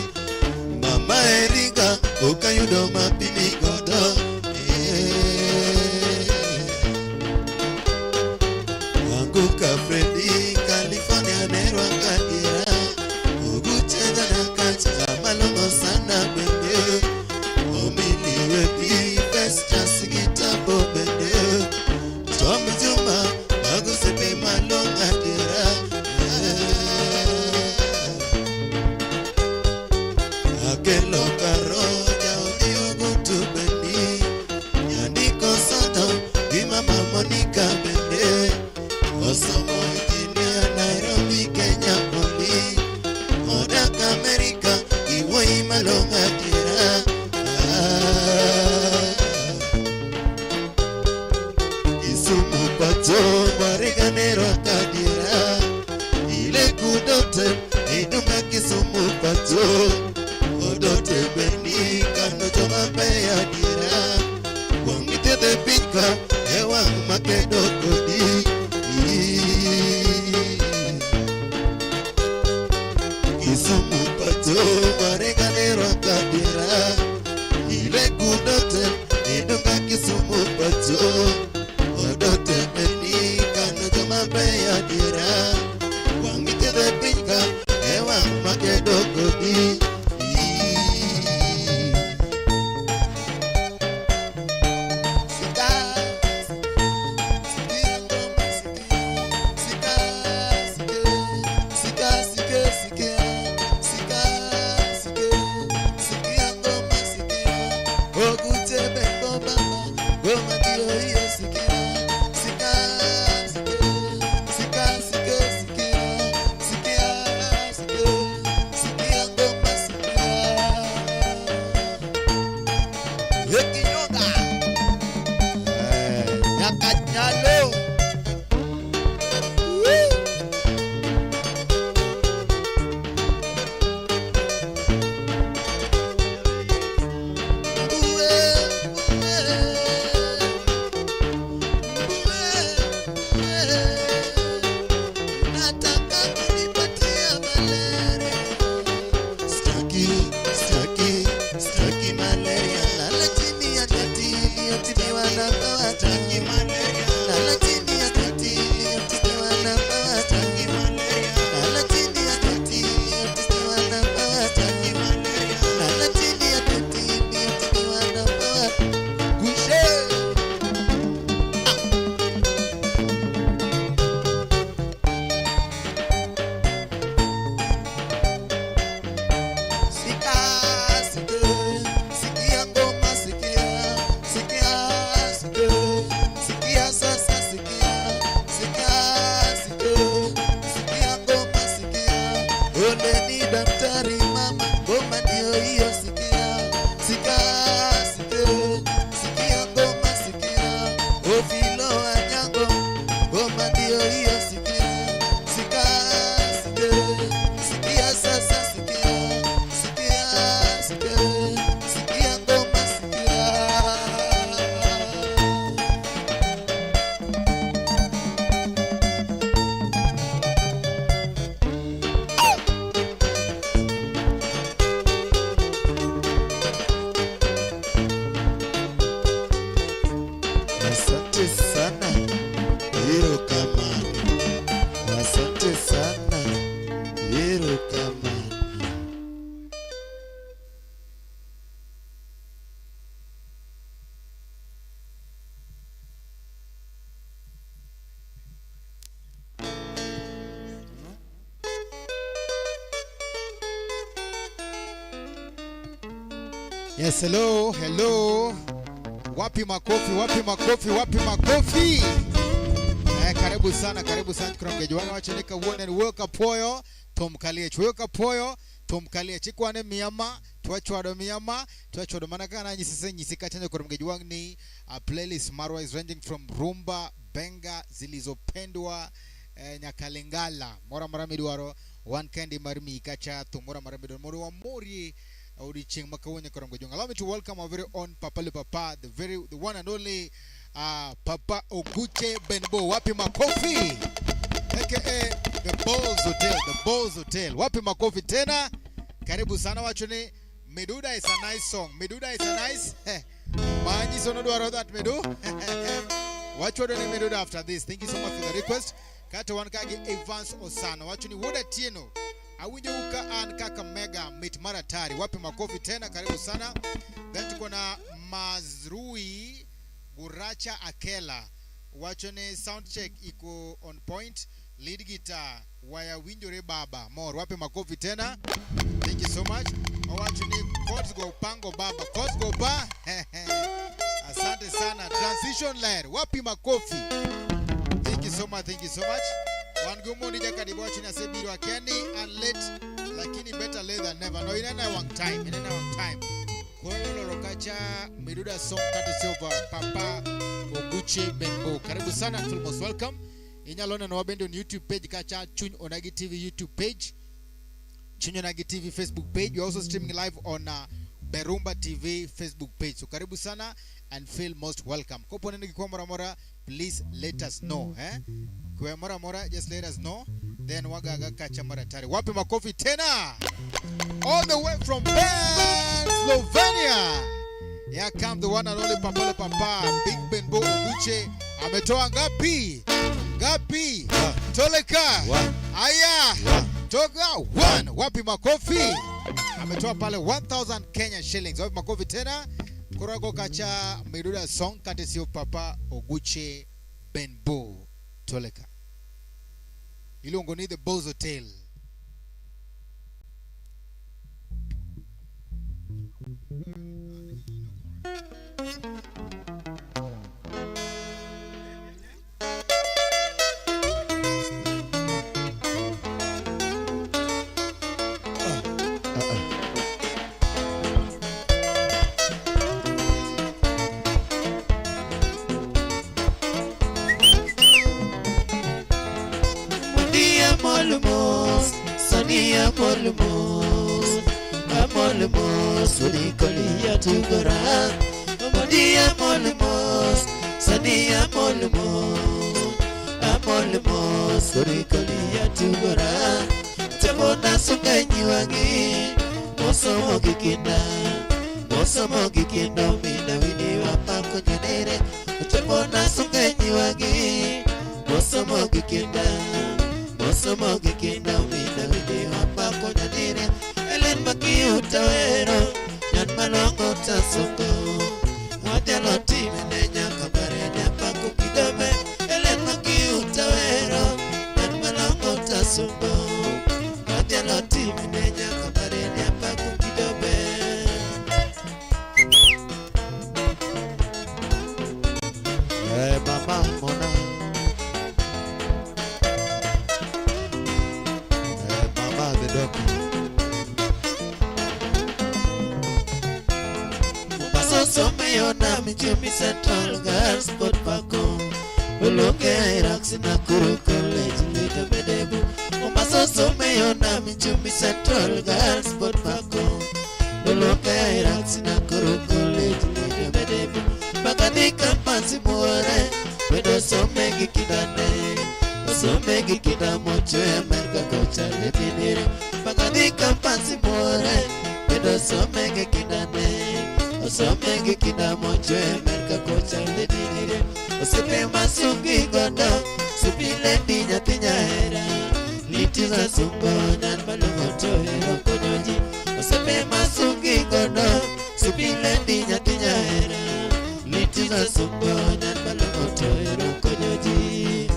Mama Erika ok ayudo mapimi godo. Eh. Anguka Freddy California nerwaka dira. Oguche janaka malongo sana bende. Omili wepi Festus Gitabo bende. Tom Juma magosepe malongo dira. Akelo karo jaodi Ogutu bendi. Nyandiko Soto gi mama Monica bende. Osomo engineer Nairobi Kenya Poli. Odak Amerika gi wuoyi malong'o adiera. Ah. Kisumu pacho wariganero kadiera. Ile kudote idunga Kisumu pacho. Odote bendi kano joma beyo adiera. Kuong ithiedhe piny ka e wang' makedo kodi. Kisumu pacho wariganero kadiera. Ile kudote idunga Kisumu pacho. Odote bendi kano joma beyo adiera. Wang' ithiedhe piny ka e wang' makedo kodi. Sika, sikia ngoma, sikia, sika, sika, sike, sikia, sika, sike, sikia ngoma, sikia. Oguche bengo baba, ngoma ndio hiyo sikia, sika, sike, sika, sike, sikia, sikia, sike, sikia ngoma, sikia. Ekinyoga. Nyakanyalo. Woo! Mbue, mbue. Mbue, mbue. Nataka kunipatia malaria. Staki, staki, staki malaria. Lala chini ya kiti iliyotibiwa na mbawa. Staki malaria. Lala chini ya kiti iliyotibiwa na mbawa. Staki malaria. Lala chini ya kiti iliyotibiwa na mbawa. Staki malaria. Lala chini ya kiti iliyotibiwa na mbawa. Kushe. Sika, sike, sikia ngoma, sikia, sikia, sike, sikia sasa, sikia, sikia, sike, sikia ngoma, sikia. Ole ni daktari mama, ngoma ndio hiyo, sikia, sika, sike, sikia ngoma, sikia. Ofilo Anyango, ngoma ndio hiyo, sikia, sika, sike, sikia sasa, sikia. Sikia, sikia, sikia ngoma, sikia. Asante sana, erokamano. Asante sana, erokamano. Yes, hello, hello. Wapi makofi, wapi makofi, wapi makofi? Eh, karibu sana, karibu sana kuna mgeji wangu wachenika uone ni woka poyo, Tom Kaliech, woka poyo, Tom Kaliech ikwane miyama, twachwado miyama, twachwado mana kana nyisise nyisika chanjo kuna mgeji wangu ni a playlist marwa is ranging from rumba, benga zilizopendwa Nyakalengala, mora mora midwaro, one candy marmi kacha, tumora mora midwaro, moro wa mori odiochieng' ma kawuono nyaka Romgo Jong. Allow me to welcome our very own Papa Le Papa, the one and only Papa Oguche Benbo. Wapi makofi? aka The Balls Hotel, The Balls Hotel. Wapi makofi tena? Karibu sana wacho ni Miduda is a nice song. Miduda is a nice. Manyiso nodwaro that Midu. Wacho ni Miduda after this. Thank you so much for the request. Kato wan ka gi Evans Osano. Wacho ni Wuod Atieno. Awinjo ka an kaka mega mit maratari. Wapi makofi tena? Karibu sana. Then tuko na Mazrui Guracha Akela. Wacho ni sound check iko on point. Lead guitar waya winjore baba. More. Wapi makofi tena? Thank you so much. Owacho ni chords go pango baba. Chords go pa. Asante sana. Transition layer. Wapi makofi? Thank you so much. Thank you so much. Wan gi Omondi Jakadibo wacho ni asebiro akia ni an late lakini better late than never. No, inena wang time. Inena wang time. Koro loro kacha Miduda song courtesy of Papa Oguchi Benbo. Karibu sana and feel most welcome. Inyalo neno bende on YouTube page kacha Chuny Onagi TV YouTube page. Chuny Onagi TV Facebook page. We're also streaming live on Berumba TV Facebook page. So karibu sana and feel most welcome. Kopo neno gik moro amora, please let us know. Eh? Kwa moro amora, just let us know. Then wagaga kacha maratari. Wapi makofi tena? All the way from Ben, Slovenia. Here come the one and only Papale Papa, Big Benbo Oguche. Ametoa ngapi? Ngapi? Toleka. Aya. Toka one. Wapi makofi? Ametoa pale 1000 Kenya shillings. Wapi makofi tena? Kurago kacha Miduda song courtesy of Papa Oguche Benbo. Toleka. Iluongo ni The Boss Hotel. Dia molmos, Sonia molmos, amolmos, Unikolia tugora. Dia molmos, Sonia molmos, amolmos, Unikolia tugora. Chabona sunganyi wangi, mosomo gikinda, mosomo gikinda, mina wini wapako nyanere. Chabona sunganyi wangi, mosomo gikinda. Mosomo gikinda mina wini wapako nyanere. Elen makiuta wero, nyan malongo tasongo. Wajalo time ne nyaka bare nyapako kidome. Elen makiuta wero, nyan malongo tasongo. Wajalo time ne nyaka bare nyapako kidome. Eh, mama Mona. Eh, mama the doctor. Mombasa Michumi Central Girls Sport Pako Ulonge Irax Nakuru College Lito Medebu Mombasa Someyona Michumi Central Girls Sport Pako Ulonge Irax Nakuru College Lito Medebu Makadhi Campus Muore Wedo Somegi Kidane Osomegi Kidamocho Amerika Kocha Letinire Makadhi Campus Muore Wedo Somegi Kidane Osomegi kinamocho Amerika kocha ledinire Osiepe masungi gondo supile ndi nyathi nyahera Litiza sungo nyan malong'o to hero konyo ji Osiepe masungi gondo supile ndi nyathi nyahera Litiza sungo nyan malong'o to hero konyo ji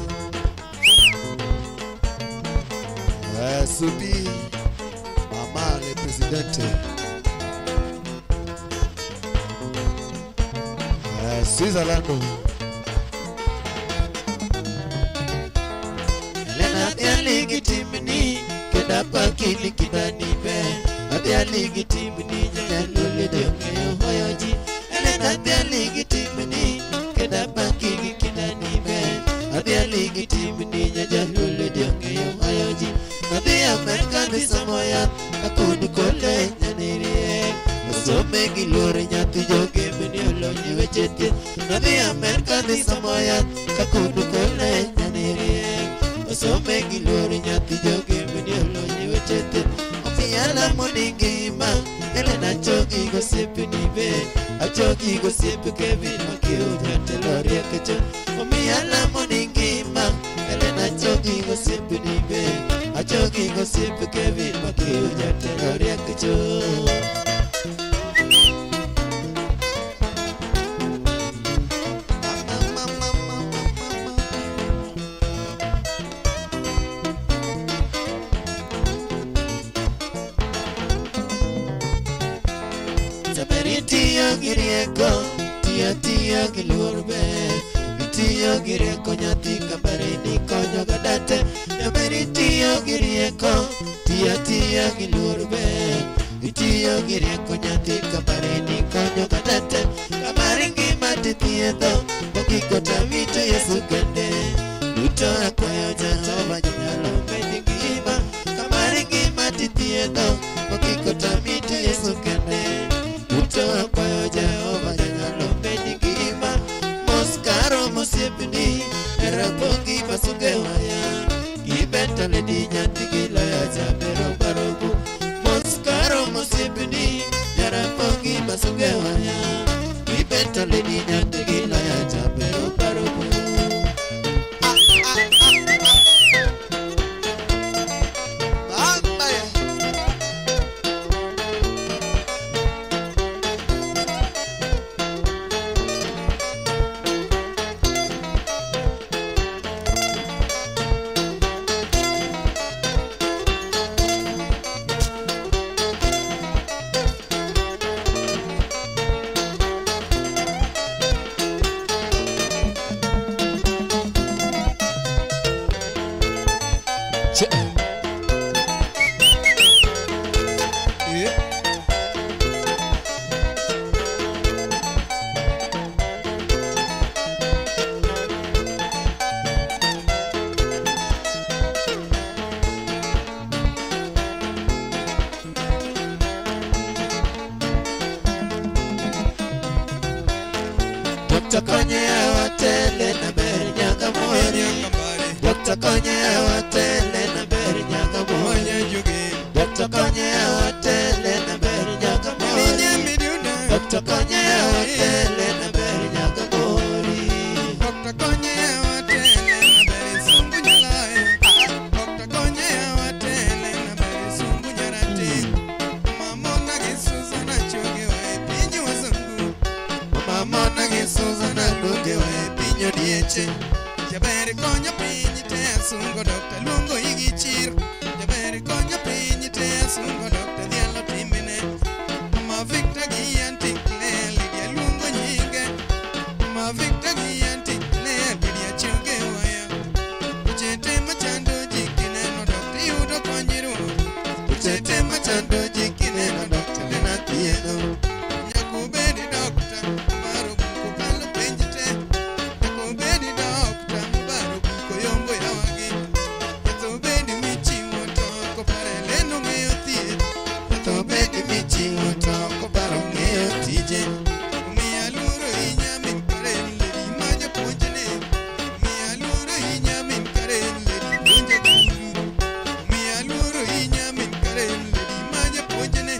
Eh, Subi, mama le presidente. Eh, Switzerland. Elena adhiali gi timni kendo apaki kindani ber Adhiali gi timni nyaluo de ong'eyo hoyo ji Elena adhiali gi timni kendo apaki gi kindani ber Adhiali gi timni nyajaluo de ong'eyo hoyo ji Adhi Amerka dhi somo yath akund kole nyanirie Osome gi luor nyathi jogembe ni olony e weche thieth Adhi Amerka dhi somo yath akund kole nyanirie Osome gi luor nyathi jogembe ni olony weche te. Omiyo alamo ni ngima Helen achogi gosiepni be achogi gosiep Kevin Makiu jatelo riek chon. Omiyo alamo ni ngima Helen achogi gosiepni be achogi gosiep Kevin Makiu jatelo riek chon. Mama, mama, mama, mama. Jaber itiyo gi rieko, tiyo tiyo gi luor ber. Itiyo gi rieko nyathi kambare ni konyo ga date. Jaber itiyo gi rieko, tiyo tiyo gi luor ber. Itiyo gi rieko nyathi kambare ni konyo ga date. Kamari ngima tithiedho, okiko tawito Yesu kende. Duto akwayo Jehova janyalo medi ngima. Kamari ngima tithiedho, okiko tamito Yesu kende. Duto akwayo Jehova janyalo medi ngima. Mos karo mosiepni, Rapogi masunge waya. Gibeta ledi nyathi gi loya jabero barogo. Mos karo mosiepni, Rapogi masunge waya. Gibeta ledi nyathi gi loya jabero barogo. Bamba ya. Yeah. Dokta konye watele na ber nyaka mori. Dokta konye watele na ber nyaka mori. Dokta konye watele na ber nyaka mori. Dokta konye watele na ber nyaka mori. Dokta konye watele na ber sungu nyalayo. Dokta konye watele na ber sungu nyarati. Mamona gi Susan achoge wa e piny wazungu. Mamona gi Susan aluonge wa e piny odieche. Jaber konyo piny te asungo dokta luongo igi chir. Jaber konyo piny te asungo dokta dhialo timene. Mama Victor gi Auntie Claire Lydia luongo nyinge. Mama Victor gi Auntie Claire Lydia choge waya. Tuoche te machando ji kineno dokta iyudo konyruok. Tuoche te machando ji kineno dokta lena thiedho. Nyaka obedi dokta mabaro buko kalo penj te. Nyaka obedi dokta mabaro buko yombo yawagi. Nyaka obedi michiwo to kopare leno ng'eyo thieth. Nyaka obedi michiwo to koparo ng'eyo tije. Omiyo aluoro ahinya min Karen Lady ma japuonjne. Omiyo aluoro ahinya min Karen Lady puonja guru. Omiyo aluoro ahinya min Karen Lady ma japuonjne.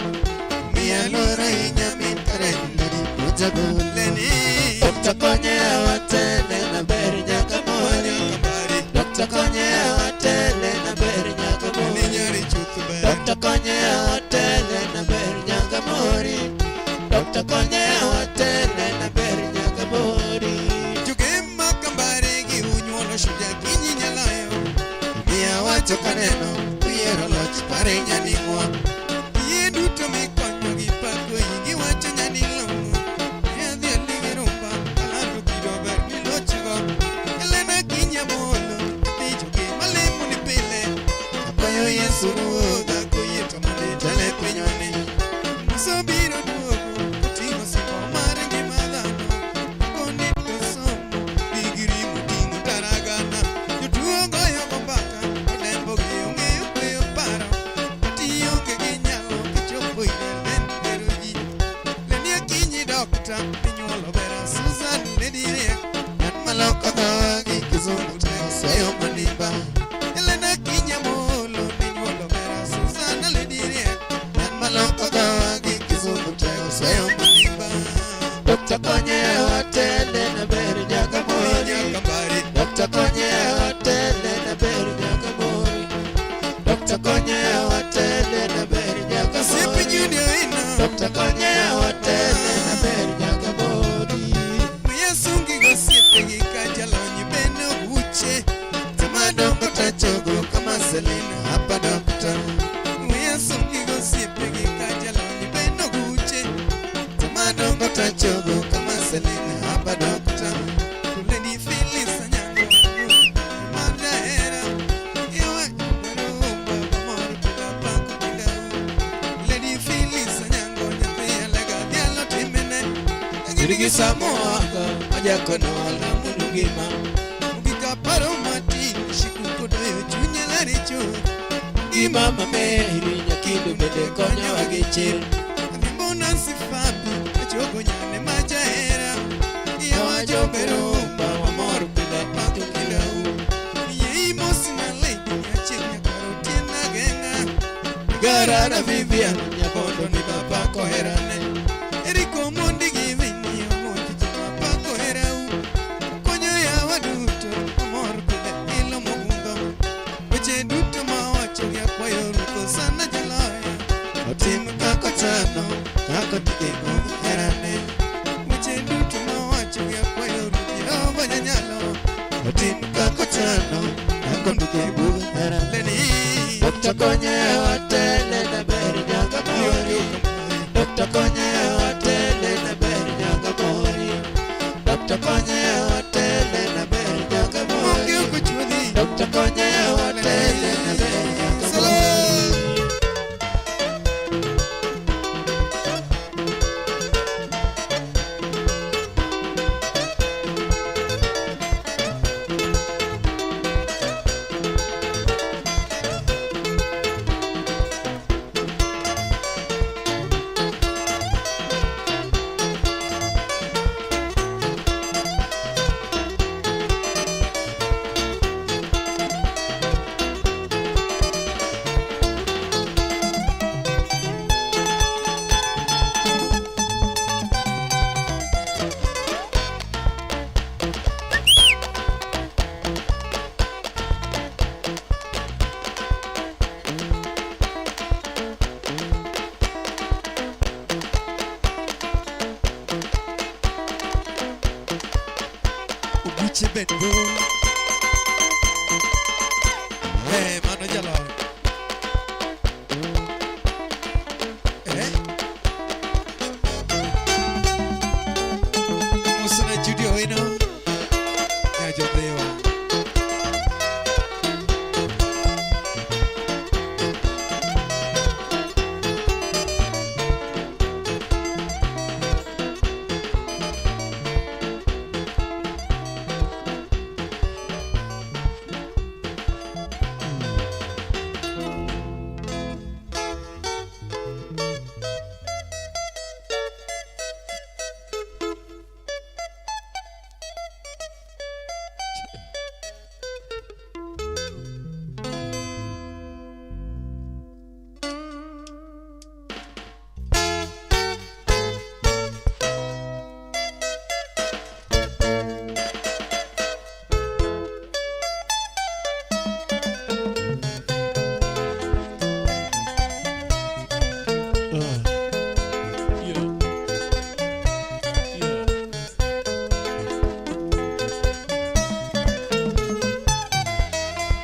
Omiyo aluoro ahinya min Karen Lady Puonja golo. Leni. Dokta konye watele na ber nyaka mori. Dokta konye watele na ber nyaka Leni mori. nyari chuth ber. Dokta konye watele na ber nyaka mori. Dokta konye watele na ber nyaka mori. Jogema kambare gi unyuolo shuja kinyi nyalayo. Miya wacho kaneno uyiero loch pare nyaning'wa. Yie duto mikonyo gi pako igi wacho nyanilong'o. Ne adhi aligi rumba alando kido ber milochgo. Elena kinya molo nyathi jogema lemo ni pile. Akwayo Yesu ruodha koyie to mondo itele pinywani. Musa biro duogo koting'o simbo mar ngima dhano. Koni to somo digri moting'o taragana. Jotuo goyo go mbaka odembo gi ong'eyo kweyo paro. Kata ionge gi nyalo kichopo ire len bero ji. Leni akinyi dokta minyuolo bera Susan Lady riek. Yan maloko dhogi kizungu tek soyo manimba. osiepegi ka jalony bende oguche. Sama dongo tachogo kama Selina hapa dokta. Weya somgi gosiepegi ka jalony bende oguche. Sama dongo tachogo kama Selina hapa dokta. To Lady Phyllis Anyango, mar jahera, yawa maro baba mor pile apako kindau. Lady Phyllis Anyango, nyathi Alega dhialo timene. Gin gi Samoa majakono namunu ngima. Ogik aparo matin, shikuko doyo chunye laricho. Gi mama Mary nyakindu bende konyowa gi chir. Adhiambo Nancy Fabi, achogo nyane ma jahera. Yawa jobero Ba wamor pile apako kindau. Yie imosna lady nyachieng' nyakwar Otieno Ageng'a. Garana Vivian nyabondo ni baba koherane. Eriko Omondi gi Winnie Omondi joma pako herau. Konyo yawa duto omor pile ilo mogundho. Weche duto mawacho gi akwayo Ruoth Hosana jaloyo. Otim kako chano kako timo herane. Weche duto mawacho gi akwayo Ruoth Jehova janyalo. Otim kako chano kako timo herane. Leni Dokta konye watele na ber nyaka mori. Dokta konye watele na ber nyaka mori. Dokta konye watele na ber nyaka Monge mori. ok ochuodhi. Dokta konye watele na ber nyaka mori. Oguche bendo. Eh, mano jaloyo. Eh? Mosna Judy Owino. Nyajodhiwa.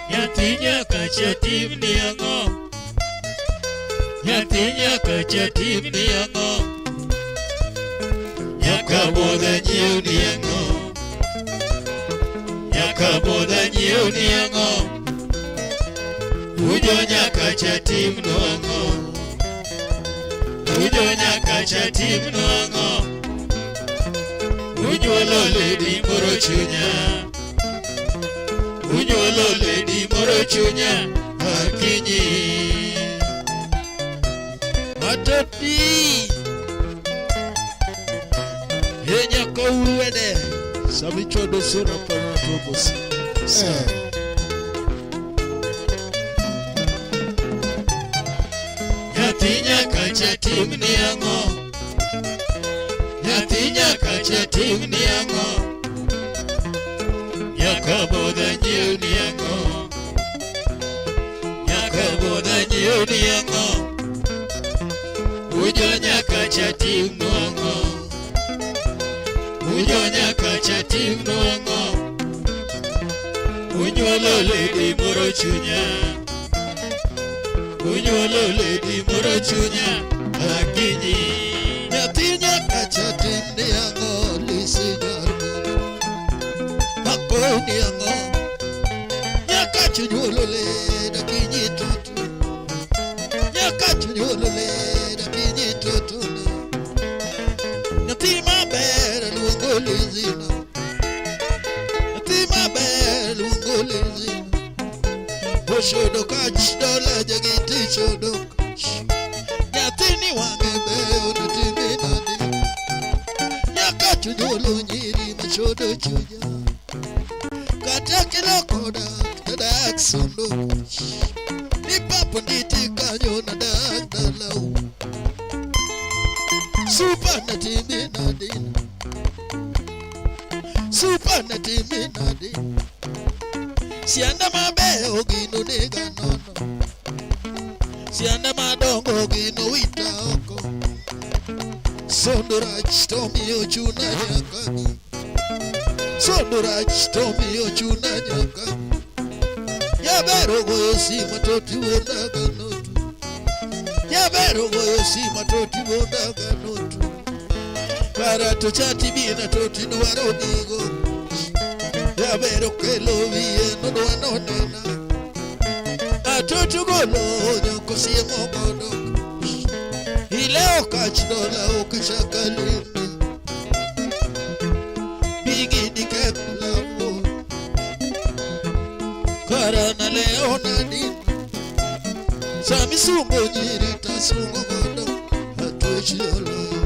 Nyathi nyaka cha timni ang'o? Nyathi nyaka cha timni ang'o? Nyaka bodha nyiewni ang'o? Nyaka bodha nyiewni ang'o? Ujo nyaka cha timno ang'o? Ujo nyaka cha timno ang'o? Unyuolo lady moro chunya. Unyuolo lady moro chunya akinyi. Atoti. He nyaka uruwene. Samichodo sura paro tobosi. Eh. Nyathi nyaka cha timni ang'o? Nyathi nyaka cha timni ang'o? Nyaka bodha nyiewni ang'o? Nyaka bodha nyiewni ang'o? Ujo nyaka cha timnu ang'o? Ujonya kacha timno ang'o? Unyuolo lady moro chunya. Unyuolo lady moro chunya. Akinyi. Nyathi nyaka chatim ni ang'o lisi nyargo. Makoni ang'o. Nyaka chunyuolo le dakinyi tutu. Nyaka chunyuolo le dakinyi tutu na. Nyathi maber luongo lizina. Nyathi maber luongo lizina. Oshodo kach dola jagiti chodo kach. Nyathini wang'e beyo to timbe nade. Nyaka chunyuolo nyiri machodo chunya. Kata kiloko dak to dak sondo. Ni papo nditi kanyo na dak dalau. Supa na timbe nade. Supa na timbe nade. Sianda mabeyo gino nega nono. Sianda madongo gino wita oko. Sondo rach to miyo chuna nyaka. Sondo rach to miyo chuna nyaka. Jabero goyo sima to tiwuondaga notu. Jabero goyo sima to tiwuondaga notu. Kara to chati bina to tidwaro gigo. Jabero kelo wiye nodwa nonena. Atoto golo nyoko siemo godo. Ileo kach dola okachaka limbi. Bigi diketh lamo. Kara na leo nadi. Sami sungo nyiri tasungo godo. Atwechi oloyo.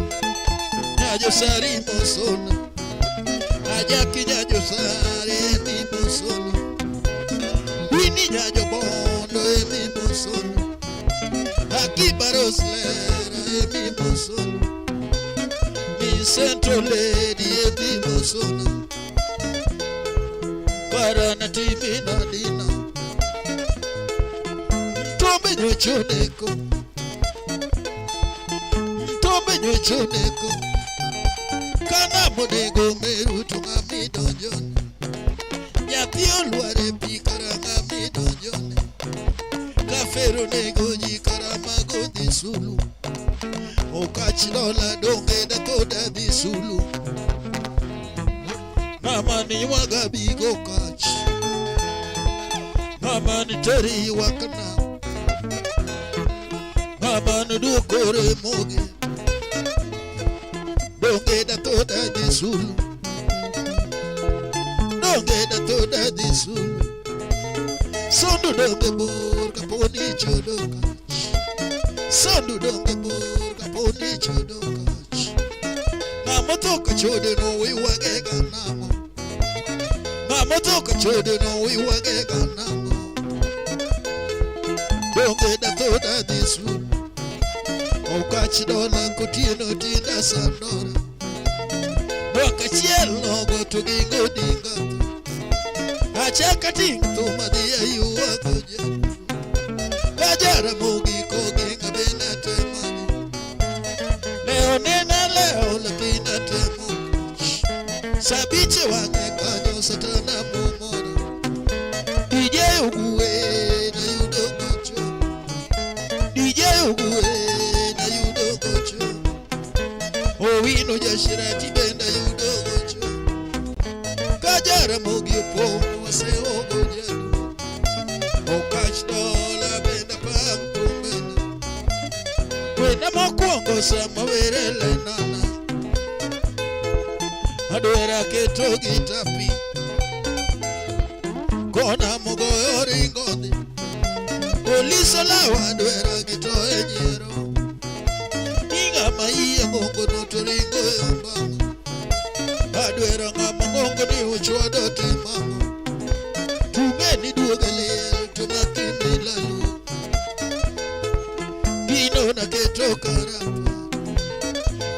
Nyajo sari mosona. Ajaki nyajo sari emi mosona. Wini nyajo bondo emi mosona. Akibaros lera emi mosona. Mi central lady emi mosona. Karana timi nadina. Mtombe nyocho neko. Mtombe nyocho neko. Kana monego meru to ng'ami donjone. Nyathi olwar e pi kara ng'ami donjone. Kafero nego ji kara mago dhi sulu. Okach dola donge dathoda dhi sulu. Mama ni ywaga bigo kach. Mama ni teri ywak na. Mama ni duoko remogi. Donge dathoda dhi sulu. Donge dathoda dhi sulu. Sondu donge bor kaponi chodo kach. Sondu donge bor kaponi chodo kach. Ng'ama tho ka chode no ywage ga nang'o. Ng'ama tho ka chode no ywage ga nang'o. Donge dathoda dhi sulu. Okach dola kotieno tinda sandora. Mwaka achiel nogo to gingo dinga. Achaka ting' thum adhi aywago jaduong'. Ka Jaramogi koginga bende atemagi. Ne onena leo lakini atemo. Sabiche wang'e kanyo satana momora. DJ Ogue nayudo gocho. DJ Ogue nayudo gocho. Owino Jashirati bende ayudo gocho. Ka Jaramogi opong' waseogo jaduong'. Okach dola bende apang thumbena. Wenda mokwongo sama were lenana. Adwera keto gita pi. Kona mogoyo ringo dhi. Police olawa adwera gitoe nyiero. Ni ng'ama iye ng'ongo no to ringo e ombang'o. Adwero ng'ama ng'ongo ni ochwado timang'o. Tung'e ni duoge liel to makimi lalu. Gino naketo karapa.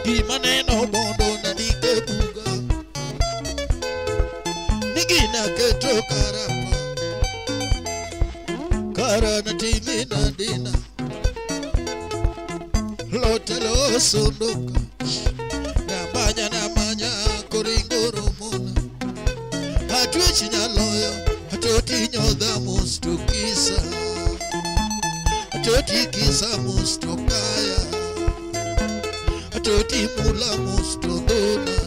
Gima neno bondo nandike buga. Ni gina keto karapa. Kara natimi nadina. Lote losondoka. Namanya namanya koringo Atwech nyaloyo atoti nyodha mos to kisa atoti kisa mos to kaya atoti mula mos to dhona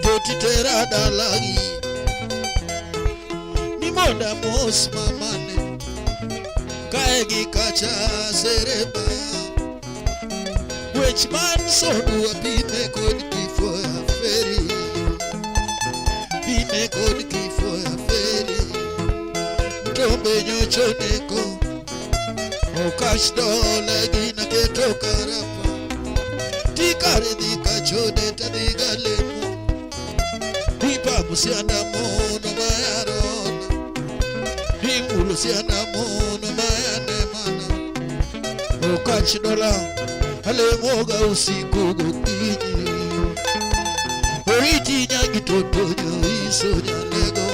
toti tera dalagi ni monda mos mamane kae gi kacha sereba wech man sondu apime kod kifo ya feri pime kod kifo ya feri mtombe nyocho neko okach dole gina keto karapa tikare dhi kachode tadhi galemo dipa musianda mono mayarona dimulo sianda mono mayanemana okach dola alemoga usiku gokinyi oriti nyagi toto nyoiso nyalego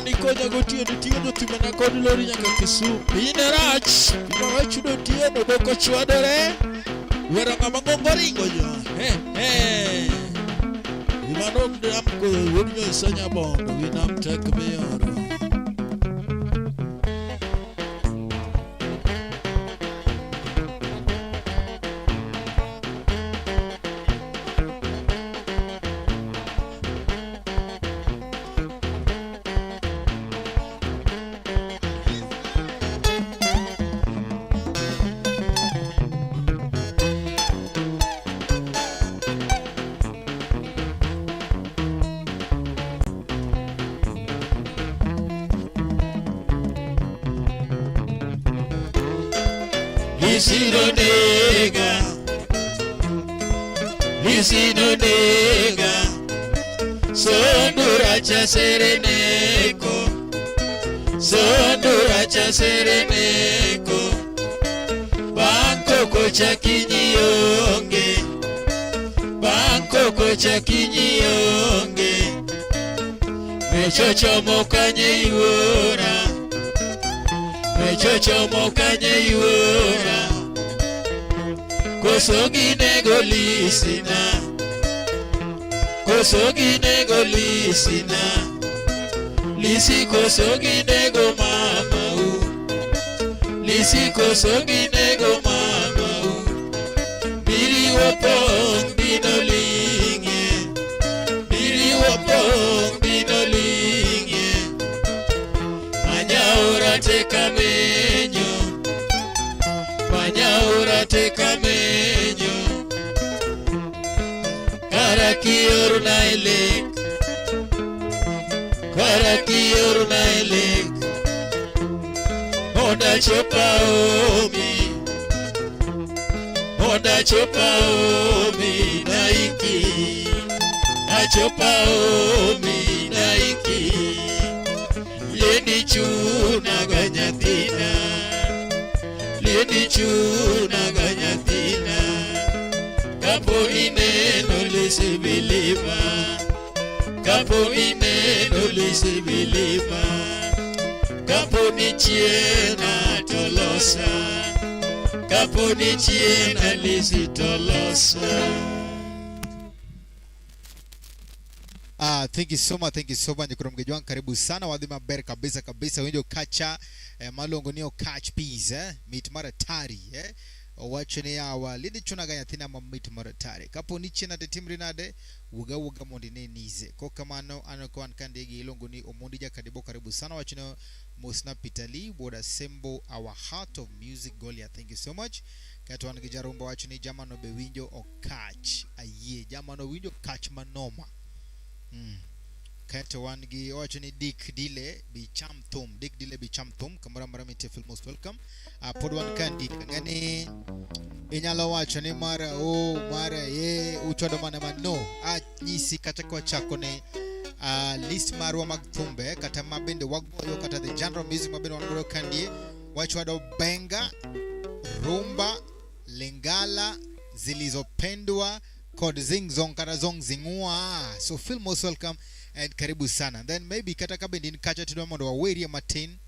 Nikoja gotieno ting'o jothumena kod lori nyaka Kisumu. Piny ne rach, piny owachudo otieno doko chwadore. Wero ng'ama ng'ongo ringo jo. He he. Gima nok nam koyo wuod Nyoiso Nyabondo wi nam tek mioro. Lisinonega, lisinonega, sondura cha sereneko, sondura cha sereneko, banko kocha kinyionge, banko kocha kinyionge, mechochomo kanye iwora, mechochomo kanye iwora. Koso ginego lisina, koso ginego lisina, lisi koso ginego mama u, lisi koso ginego mama u, biri wapong dino linge, biri wapong dino linge, manyaura te kamenyo, manyaura te kamenyo. Karakior na elek, karakior na elek, onda chopa omi, onda chopa omi naiki, achopa omi naiki, lendi chuna ganyathina, lendi chuna ganyathina. Kapo ineno lisibilima, kapo ineno lisibilima, kapo ni chiena tolosa, kapo ni chiena lisitolosa. Thank you so much, thank you so much. Nyikoromgejwang, karibu sana wadhi maber kabisa kabisa. Winjo kacha maluongo ni Okach Peas mit mar atari owacho ni yawa lidi chunaga nyathina mamit mar atari. Kapo ni chien ate timri nade, wuga wuga mondo ine nize. Kokamano an ko an kandegi iluongo ni Omondi Jakadibo, karibu sana. Wacho ni Mosna Peter Lee, Boda Sembo, our heart of music Goliath, thank you so much. Kato wan gi Jarumba wacho ni jamano be winjo Okach, ayie jamano winjo Okach manoma. Kato wan gi owacho ni Dick Dile bi cham thum, Dick Dile bi cham thum, kamoro amora mitie feel most welcome. Pod wan kandi ng'ani inyalo wacho ni mara o mara ye Wachwado mana ma no anyisi kata kwachako ne list marwa mag thumbe kata ma bende wagoyo kata the genre music ma bende wan godo kandie. Wachwado benga, rumba, lingala, zilizopendwa kod zingzong kata zong zingua. So feel most welcome and karibu sana. And then maybe kata ka bende in kacha tidwa mondo wawerie matin,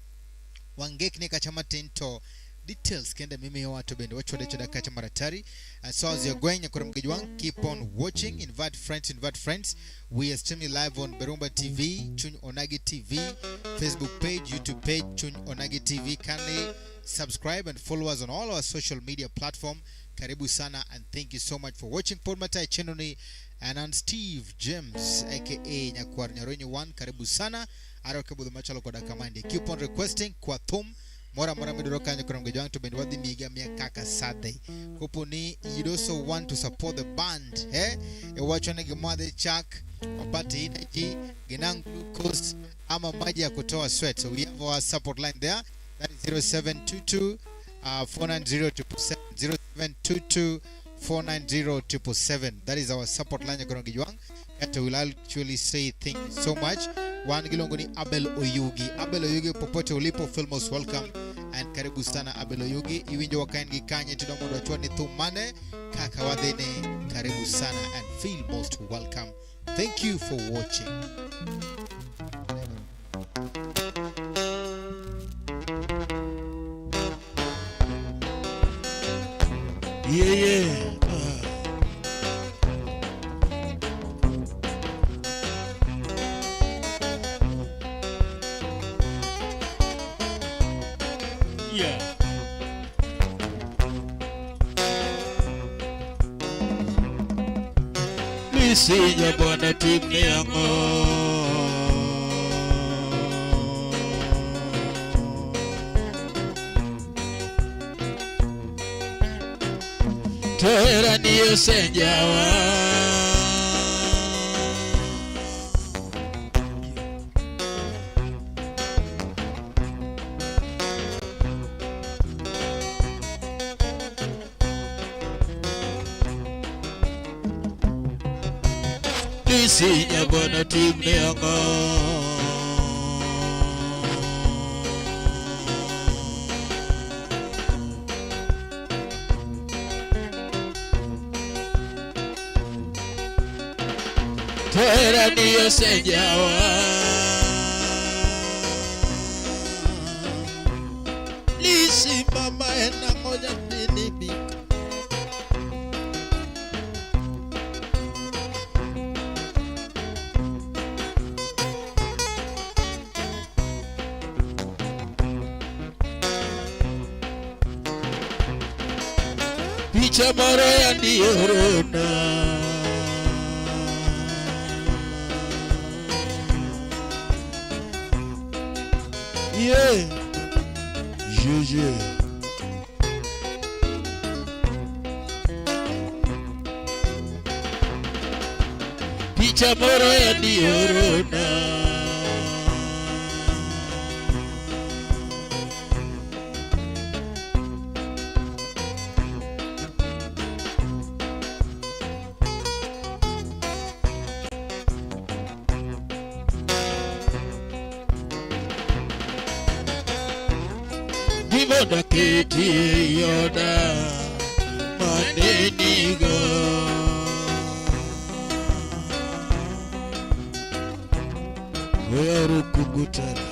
wangekni kacha matin to details kende mimiyowa to bende wachwade chwada kacha maratari. And so as you're going, Nyakwar Mgejwang, keep on watching, invite friends, invite friends. We are streaming live on Berumba TV, Chuny Onagi TV, Facebook page, YouTube page, Chuny Onagi TV. Kindly subscribe and follow us on all our social media platform. Karibu sana and thank you so much for watching Pod Matai Chenoni and on Steve James aka Nyakwar Nyaronyo 1. Karibu sana. Aroke budho machalo koda kamande. Keep on requesting kwa thum mora mora midwaro kanyo koro Mgejwang to bende wadhi miyi ga miya kaka Saturday. Kopo ni you'd also want to support the band, eh? Iwacho ni gimadhe chak, wapate energy, ginang glucose ama maji ya kutoa sweat. So we have our support line there. That is 0722 490 777, 0722 490 777. That is our support line Nyakwar Mgejwang. And we'll actually say thank you so much. Wan giluongo ni Abel Oyugi. Abel Oyugi, popote ulipo, feel most welcome and karibu sana Abel Oyugi. Iwinjo wa kaen gi kanye tidwa mondo wachwad ni thum mane kaka wadhine. Karibu sana and feel most welcome. Thank you for watching. Yeah, yeah. Yeah. Lisinya bwana timni ang'o? Tohera ni osenjawa. Lisinya bwana timni ang'o? Tohera ni osenjawa. Lisi mama en ang'o nyathini biko? Picha moro yandi orona. Yeah. Yeah, yeah. Picha moro yandi orona. Gimondo keti yoda manenigo. Weru kugutana.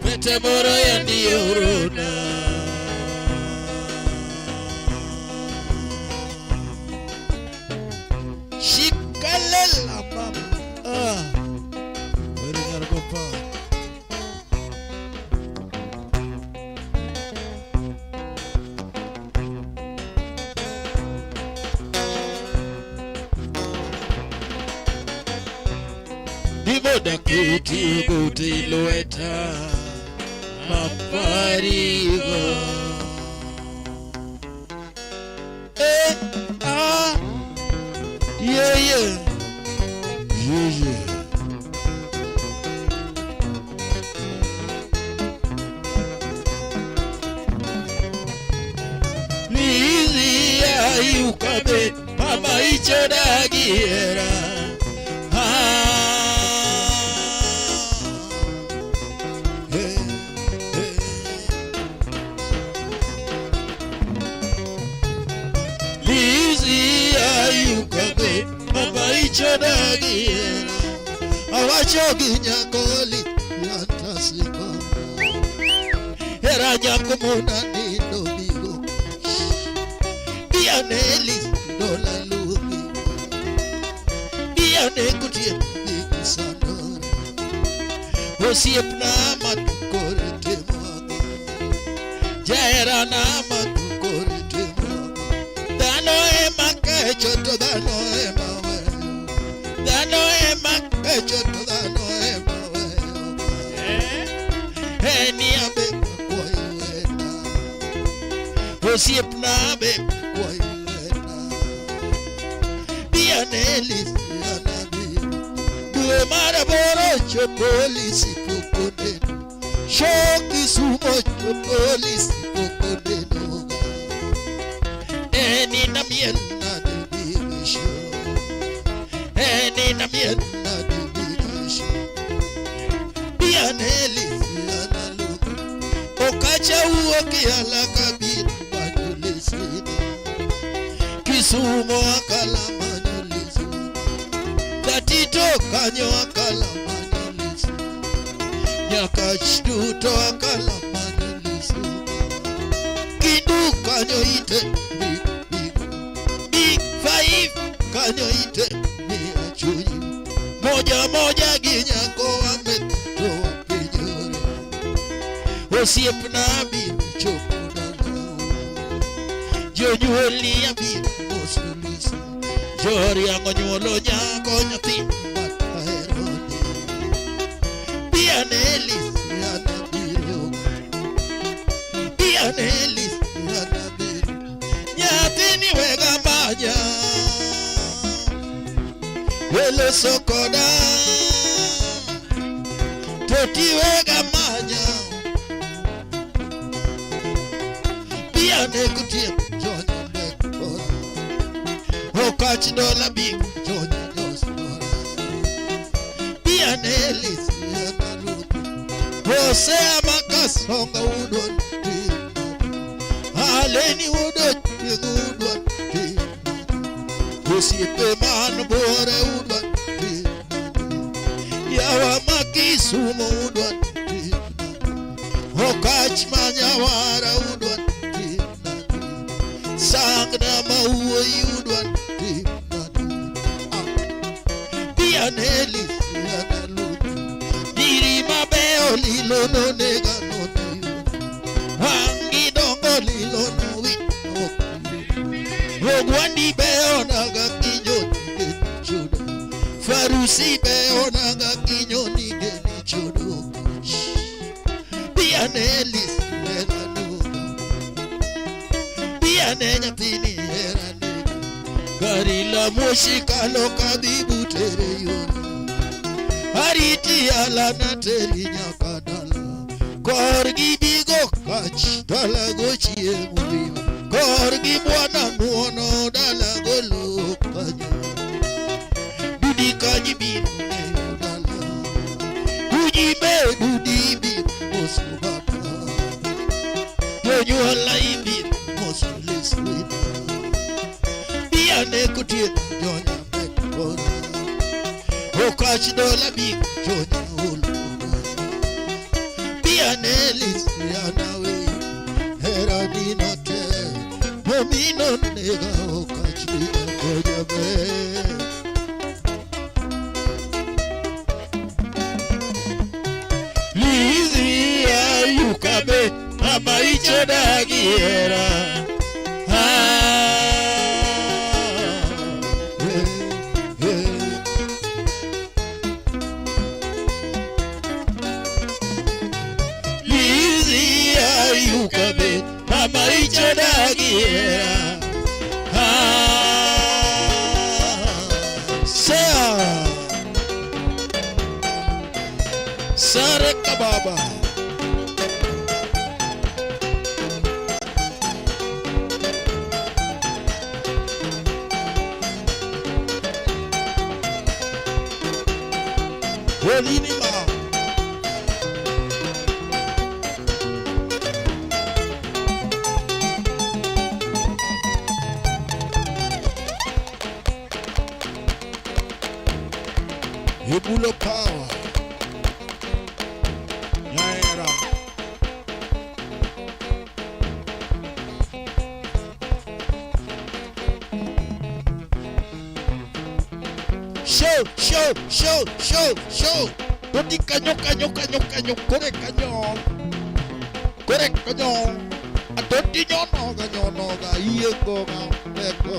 Pete moro yandi orona. Shikalela mama. Ah. Where is your papa? Diboda kiti guti lueta maparigo. Eh, ah, yeah, yeah, yeah, yeah. ayukabe mama ichodagi hera. Ah. Hey, hey. Lizzy ayukabe mama ichodagi hera. Awacho gi nyakoli yantasiko hera nyako mona nindo bigo bianeli dola lugi biane kutie bigi sandore osiepna matukore timo jaherana matukore timo dhano ema kecho to dhano ema weyo dhano ema kecho to dhano ema weyo Eni abe kwayo wena osiepna be kwayo wena bianeli anabiro dwe mar aboro chopo polisi pok oneno sho Kisumo cho polisi pok oneno eni namiel nade biro sho eni namiel nade biro sho bianeli analuongo okacha wuok e alaka biro manyo lesina Kisumo akala manyo lesina katito kanyo akala manyo lesina nyakach duto akala manyo lesina kindu kanyo ite big big big five kanyo ite miya chunyi moja moja gi gi nyako amet to wapenjore osiepna abiro chopo dalau jonyuolni abiro moso lisi joriang'o nyuolo nyako nyathi mataheroni bianeli yana biro bianeli yana biro nyathini wega manya weloso koda to tiwega manya biane kutieko jonya mek ora okach dola big jonya jos ora bianeli yana lupo hosea makas songa udwa ti aleni wudo chieng udwa ti osiepe man buore udwa ti yawa ma Kisumo udwa ti okach manyawara udwa ti sangna mawuoyi udwa ti bianeli yana lupo diri mabeyo lilo nonega notiyo wang'i dongo lilo nowit ok ogwandi beyo naga kinyo nige chudo farusi beyo naga kinyo nige ni chudo bianeli hera nuga biane nyathini hera nega gari la moshi kalo kadhi butere yora ariti alana teri nyaka dala korgi bigo kach dala go chiemo bima korgi bwana ng'uono dala go lo kanyo dudi kanyi biro ng'eyo dala uji be dudi biro moso baba jonyuola ibiro moso leswina biane kotieno jonya mek ora okach dola bigo jonya oluora biane lis yanawe hera dino te momino nega okach dina gojabe Lizzy ayukabe mama ichodagi hera. Ah. Hey, hey. Lizzy ayukabe mama ichodagi hera. Ah. Sea. Sare kababa. Simba. Ibulo power. Nyaera. Show, show, show, show, show. Toti kanyo, kanyo, kanyo, kanyo, kore kanyo. Kore kanyo. Atoti nyono ga nyono ga iye go ga eko.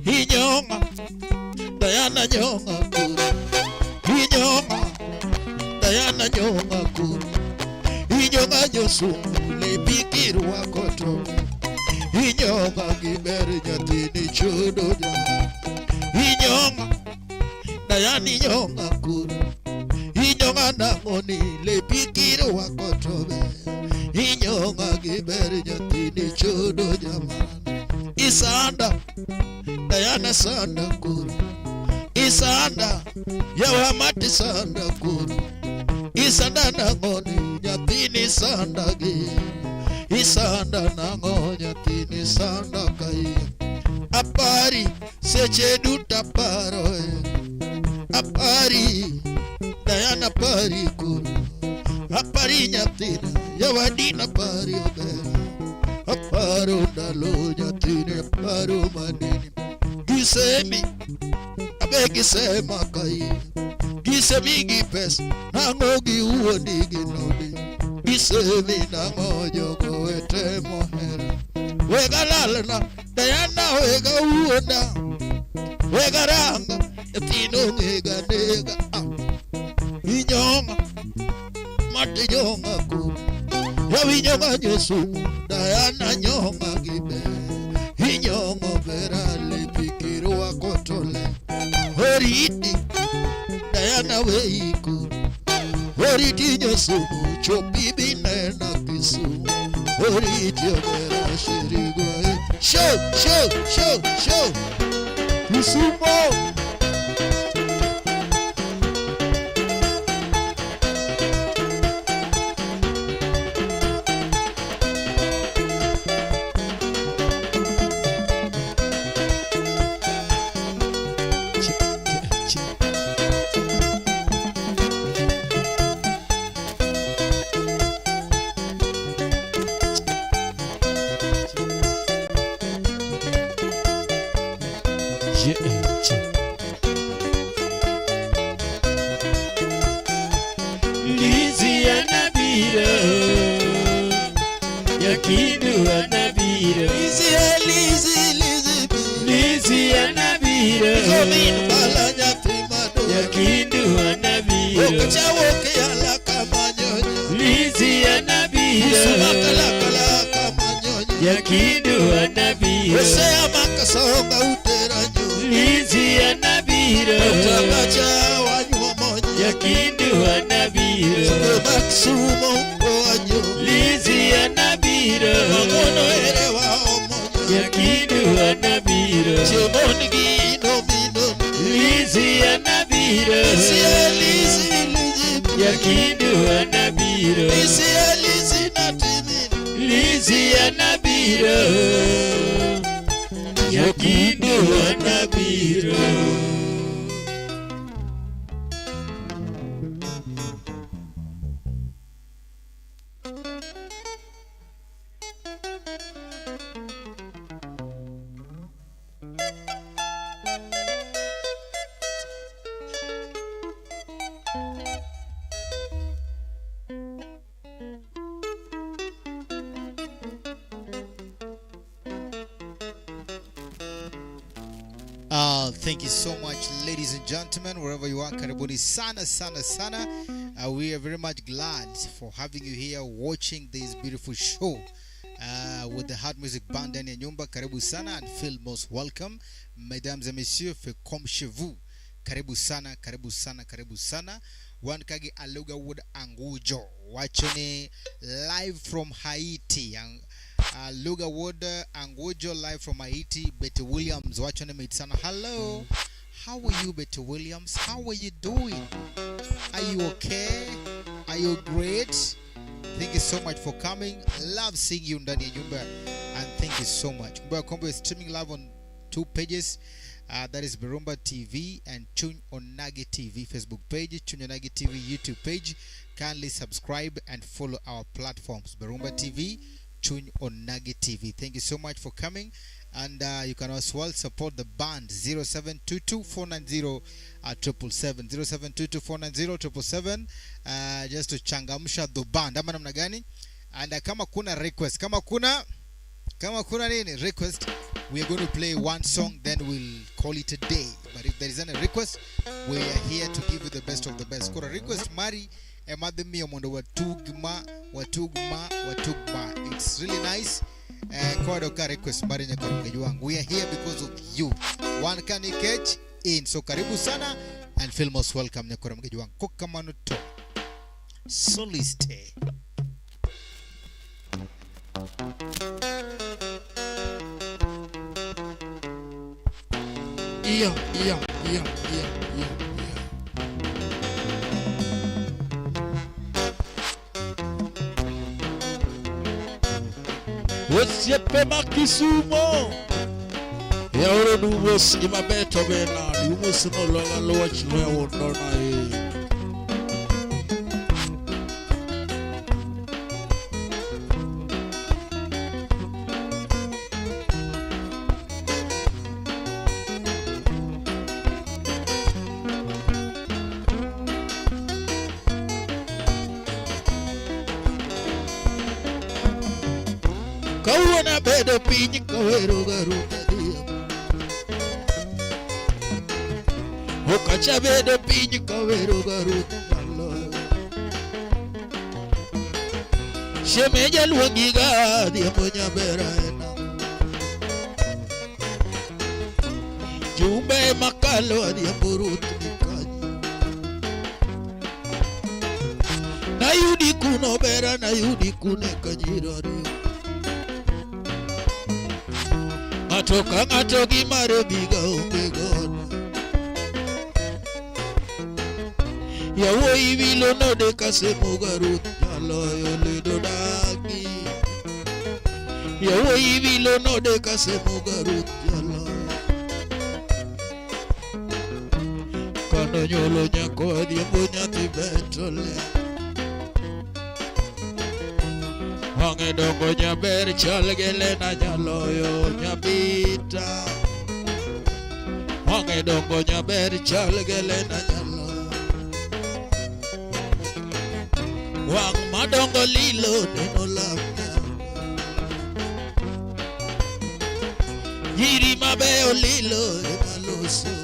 Inyonga, Diana nyonga kuru. Inyonga, Diana nyonga kuru. Inyonga nyosungu lepikirwa koto. Inyonga giber nyathini chudo ja. Inyonga, Diana inyonga kuru. Inyonga nang'oni lepikirwa koto be. Inyonga giber nyathini chudo jamani. Isanda Diana sanda kuru isanda yawa mati sanda kuru isanda nang'oni nyathini sanda gi isanda nang'o nyathini sanda kai apari seche duto aparo e apari Diana apari kuru apari nyathina yawa dina apari obera aparo ndalo nyathini aparo manini gisemi abe gisema kai gisemi gi pesa nang'o giwuondi gi nodi gisemi nang'o jogo wete mohero wega lalna Diana wega wuonda wega ranga nyathino ng'ega nega ah. Inyonga mati nyonga kuru yawi nyonga nyosumu Diana nyonga gibe inyongo bera lepikirwa kotole oriti Diana weiku oriti nyosumu chopi binena Kisumu oriti obera shirigwa show show show show Kisumu. Lizzy anabiro, Yakindu anabiro, Lizzy, Lizzy, Lizzy, Lizzy anabiro, Zomin bala nyathi madwaro. Yakindu anabiro, Ok chawo kiala kama nyonyo. Lizzy anabiro, Usuma kala kala kama nyonyo. Yakindu anabiro, Osea makasonga utera nyo. Lizzy anabiro, Utakacha wanyuomonyo. Yakindu anabiro, Maksumo owanyo. Lizzy anabiro, Magono ere wa omonyo. Yakindu anabiro, Chemon gi no mino. Lizzy anabiro, Lizzy, Lizzy, Lizzy. Yakindu anabiro, Lizzy, Lizzy, natimin. Lizzy anabiro, Yakindu anabiro. Thank you so much, ladies and gentlemen, wherever you are. Karibuni sana sana sana. We are very much glad for having you here watching this beautiful show. With the Heart Music Band ndani ya nyumba. Karibu sana and feel most welcome. Mesdames et messieurs, fait comme chez vous. Karibu sana, karibu sana, karibu sana. Wan kagi Aluga Wood Angujo. Wachoni live from Haiti. Aluga Wood Angujo live from Haiti. Betty Williams wachoni mate sana. Hello. How are you, Betty Williams? How are you doing? Are you okay? Are you great? Thank you so much for coming. Love seeing you ndani ya nyumba and thank you so much. Kumbuka kwamba we're streaming live on two pages. That is Berumba TV and Chuny Onagi TV Facebook page, Chuny Onagi TV YouTube page. Kindly subscribe and follow our platforms, Berumba TV, Chuny Onagi TV. Thank you so much for coming. And you can as well support the band 0722 490 777 0722 490 777, just to changamsha the band ama namna gani. And kama kuna request, kama kuna nini request, we are going to play one song, then we'll call it a day. But if there is any request, we are here to give you the best of the best. Kora request mari emadhi miyo mondo watugma watugma watugma. It's really nice. Kodo ka request mari nyaka wangu. We are here because of you. One can catch in. So karibu sana and feel most welcome nyakora mgeji wangu. Kokamano to. Soliste. Iyo, iyo, iyo, iyo, iyo, iyo. Osiepe ma Kisumo yaoro numos gimaber to ber nadi umos nologa luoch lwewundona e kawuono abedo piny kawero garuta dhiambo okacha bedo piny kawero garuta maloyo shemeja luongiga adhiambo nyabera ena jumbe makalo adhiambo ruth ni kanyo nayudi kuno bera nayudi kune kajiro ariyo ng'ato ka ng'ato gi mare biga onge godo yawuoyi wilo node kasemoga ruth nyaloyo ledo dagi yawuoyi wilo node kasemoga ruth nyaloyo kano nyuolo nyako adhiambo nyathi betole wang'e dongo nyaber chal gi lena nyaloyo nyabita wang'e dongo nyaber chal gi lena nyaloyo wang' madongo lilo neno lamna nyiri mabeyo lilo ema loso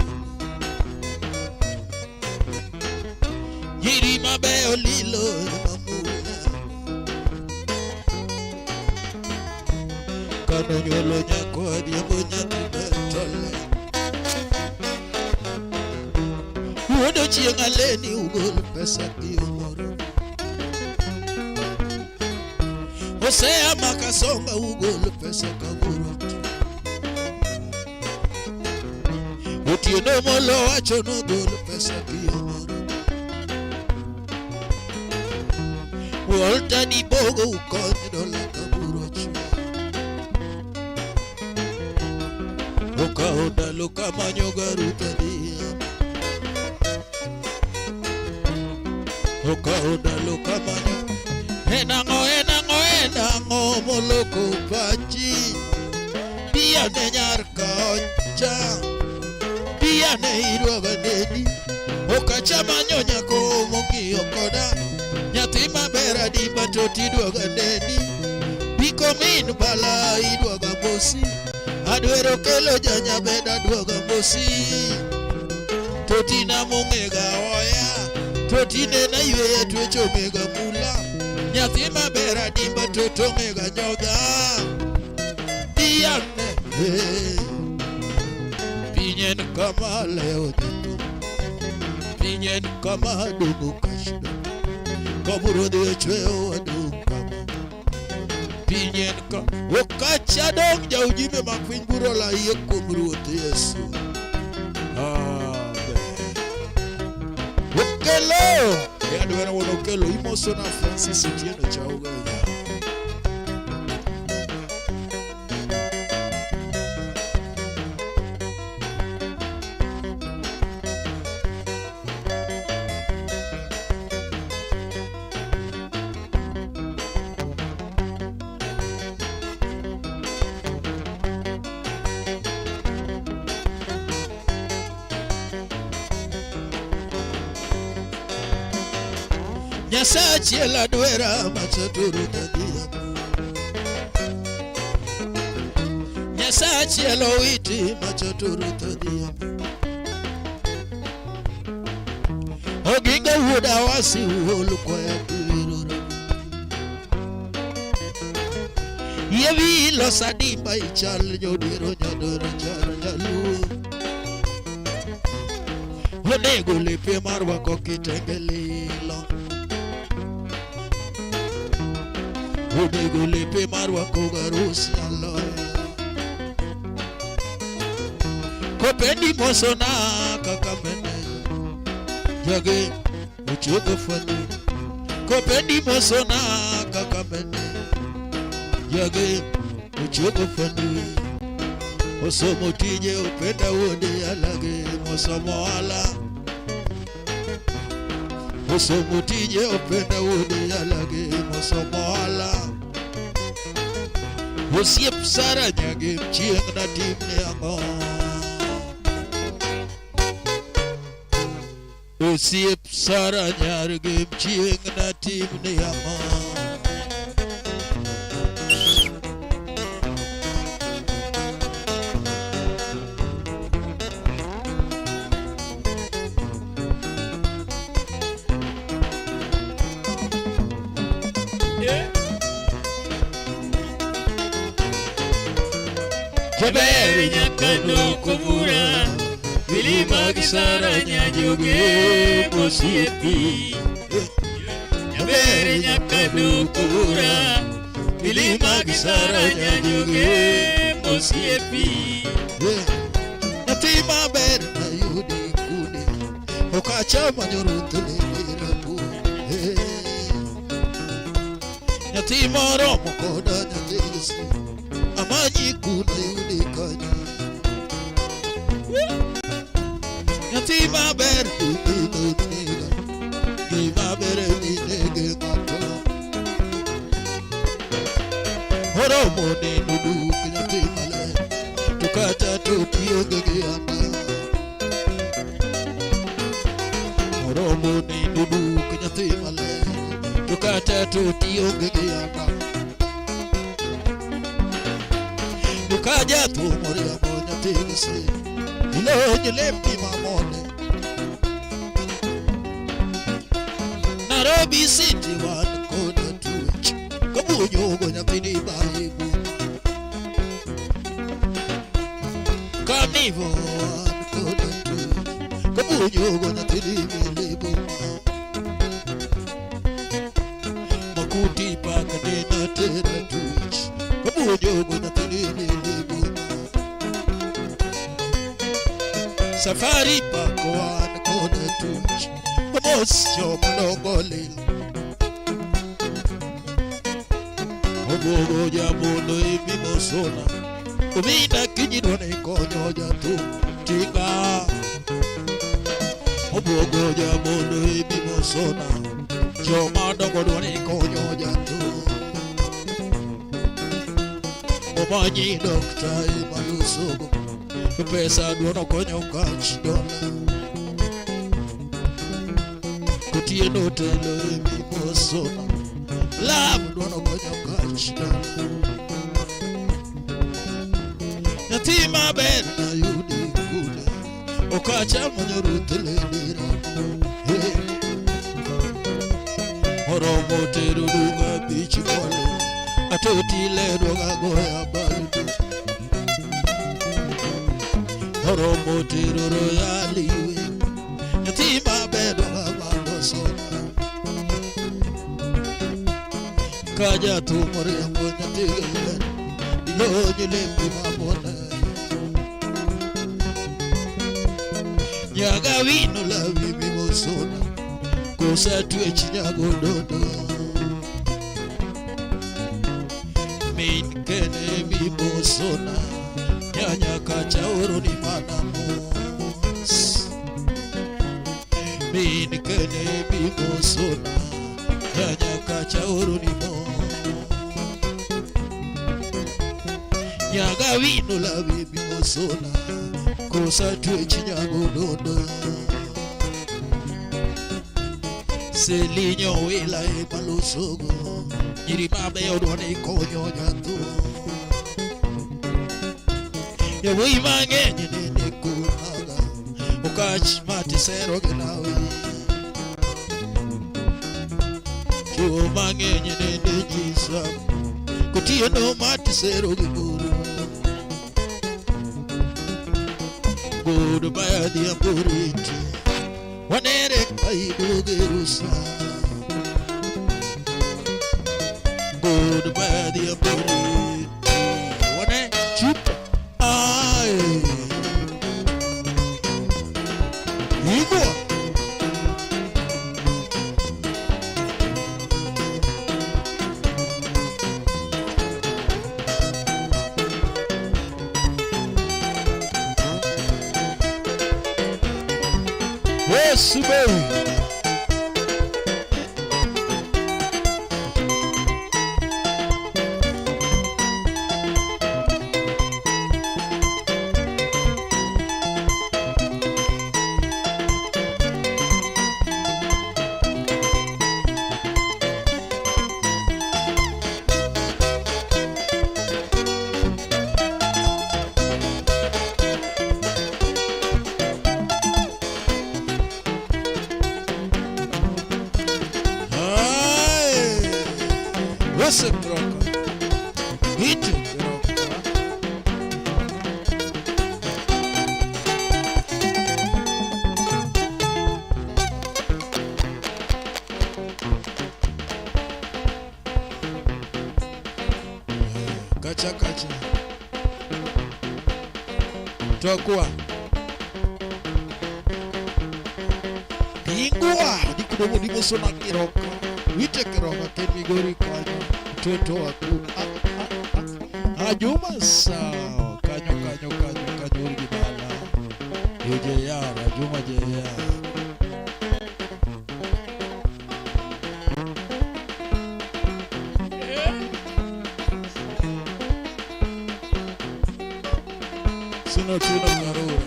nyiri mabeyo lilo ema mula kano nyuolo nyako adhiambo nyathi betole wuod ochieng' aleni ugol pesa gi omoro Hosea Makasonga ugol pesa kaguro Otieno Molo wacho nogol pesa gi omoro Walter Dibogo ukony dola kaburo chwe Okawo ndalo kamanyo garuth adhiambo Okawo ndalo kamanyo En ang'o en ang'o en ang'o moloko pachi Pia ne nyar kocha Pia ne irwaga neni Okachamanyo nyako mong'iyo koda Nyathi maber adimba to tidwaga neni Biko min bala idwaga mosi Adwero kelo janyabed adwaga mosi Totina mong'ega oya Totine na yweya twecho mega mula. Nyathi maber adimba to tong'e ga nyodha. Diane. Piny en kama lewo jathum. Piny en kama dongo kashdo. Kaburo dhi ochweyo wadong' kama. Piny en ka okacha dong' jaujime mag piny buro layie kuom Ruoth Yesu. Amen. Okelo! E adwaro wuon Okelo imoso na Francis Otieno chauga. Nyasaye achiel adwera machaturu tadhiambo. Nyasaye achiel owiti machaturu tadhiambo. Oginga wuod Awasi wuol kwaya kiwirore. Yie wiyi los adimba ichal nyodiro nyadoro char nyaluo. Onego lepe mar rwako kitenge lilo. Onego lepe mar rwako garus nyaloya. Kopendi mosona kaka meneja. Jage ochogo fani. Kopendi mosona kaka meneja. Jage ochogo fani. Osomo tije openda wuode alage mosomo ohala. Osomo tije openda wuode alage mosomo ohala. Osiep Sara nyage chieng' natimne ang'o? Osiep Sara nyargi chieng' natimne ang'o? Jaber nyakano kobura milima gi Sara nyajoge mosiepi. Jaber nyakano kobura milima gi Sara nyajoge mosiepi. Nyathi maber nayudi kude ok achama nyoruth lerabu. Nyathi moromo koda nyathi Yesu amanyi kuna yudi kanyo. Nyathi maber nyithindo nega gima ber minege ng'ato. Oromo neno duk nyathi maler to kata to tionge gi anda. Oromo neno duk nyathi maler to kata to tionge gi anda. Dukaja thum oriambo nyathi gise ilony lembi mamone. Nairobi City wan koda twech kabunyogo nyathini baebu. Kanivo wan koda twech kabunyogo nyathini belebu. Makuti pak nena tera twech kabunyogo nyathini belebu. Safari pak wan koda twech Mos jomadongo lil. Obuogo jamondo imimosona. Omina kinyidwa ne konyo jathum tinga. Obuogo jamondo imimosona. Jomadongo dwa ni konyo jathum. Omanyi dokta emalusogo. Pesa dwa nokonyo kach dola. Kotieno telo emimosona. Lab dwa nokonyo kach dola. Nyathi maber nayudi kude. Okacha manyo ruoth ledera. Oromo tero duga bich mwalo atoti ledwa gagoya baldo Oromo tero royali we nyathi maber dwa soda ka jathum oriembo nyathi gi yien ilony lembi mamone nyaga wino lawi mimosona kosa twech nyagododo min kene mimosona nyanya kacha oroni mana mos min kene mimosona nyanya kacha oroni mo nyaga wino lawi mimosona kosa twech nyagododo selinyo wila e malosogo nyiri mabeyo dwa ni konyo nyathu yawuoyi mang'eny nene kunaga okach matisero gi lawi chuo mang'eny nene nyisa kotieno matisero gi guru goodbye adhiamboriti wanere kaidogerusa goodbye adhiamboriti wane chip ae igwa Yes, baby. Aye. Wese kroka. Ite kroka. Kacha kacha. Tokwa. Pingwa dikudomo dimosona kiroka. Wite kiroka ken migori kanyo. Mtoto wa ku. Ah, ah, ah. Ajuma sao kanyo kanyo kanyo kanyo urgi dala. Yoje yara Juma je yara. Sino tuna karura.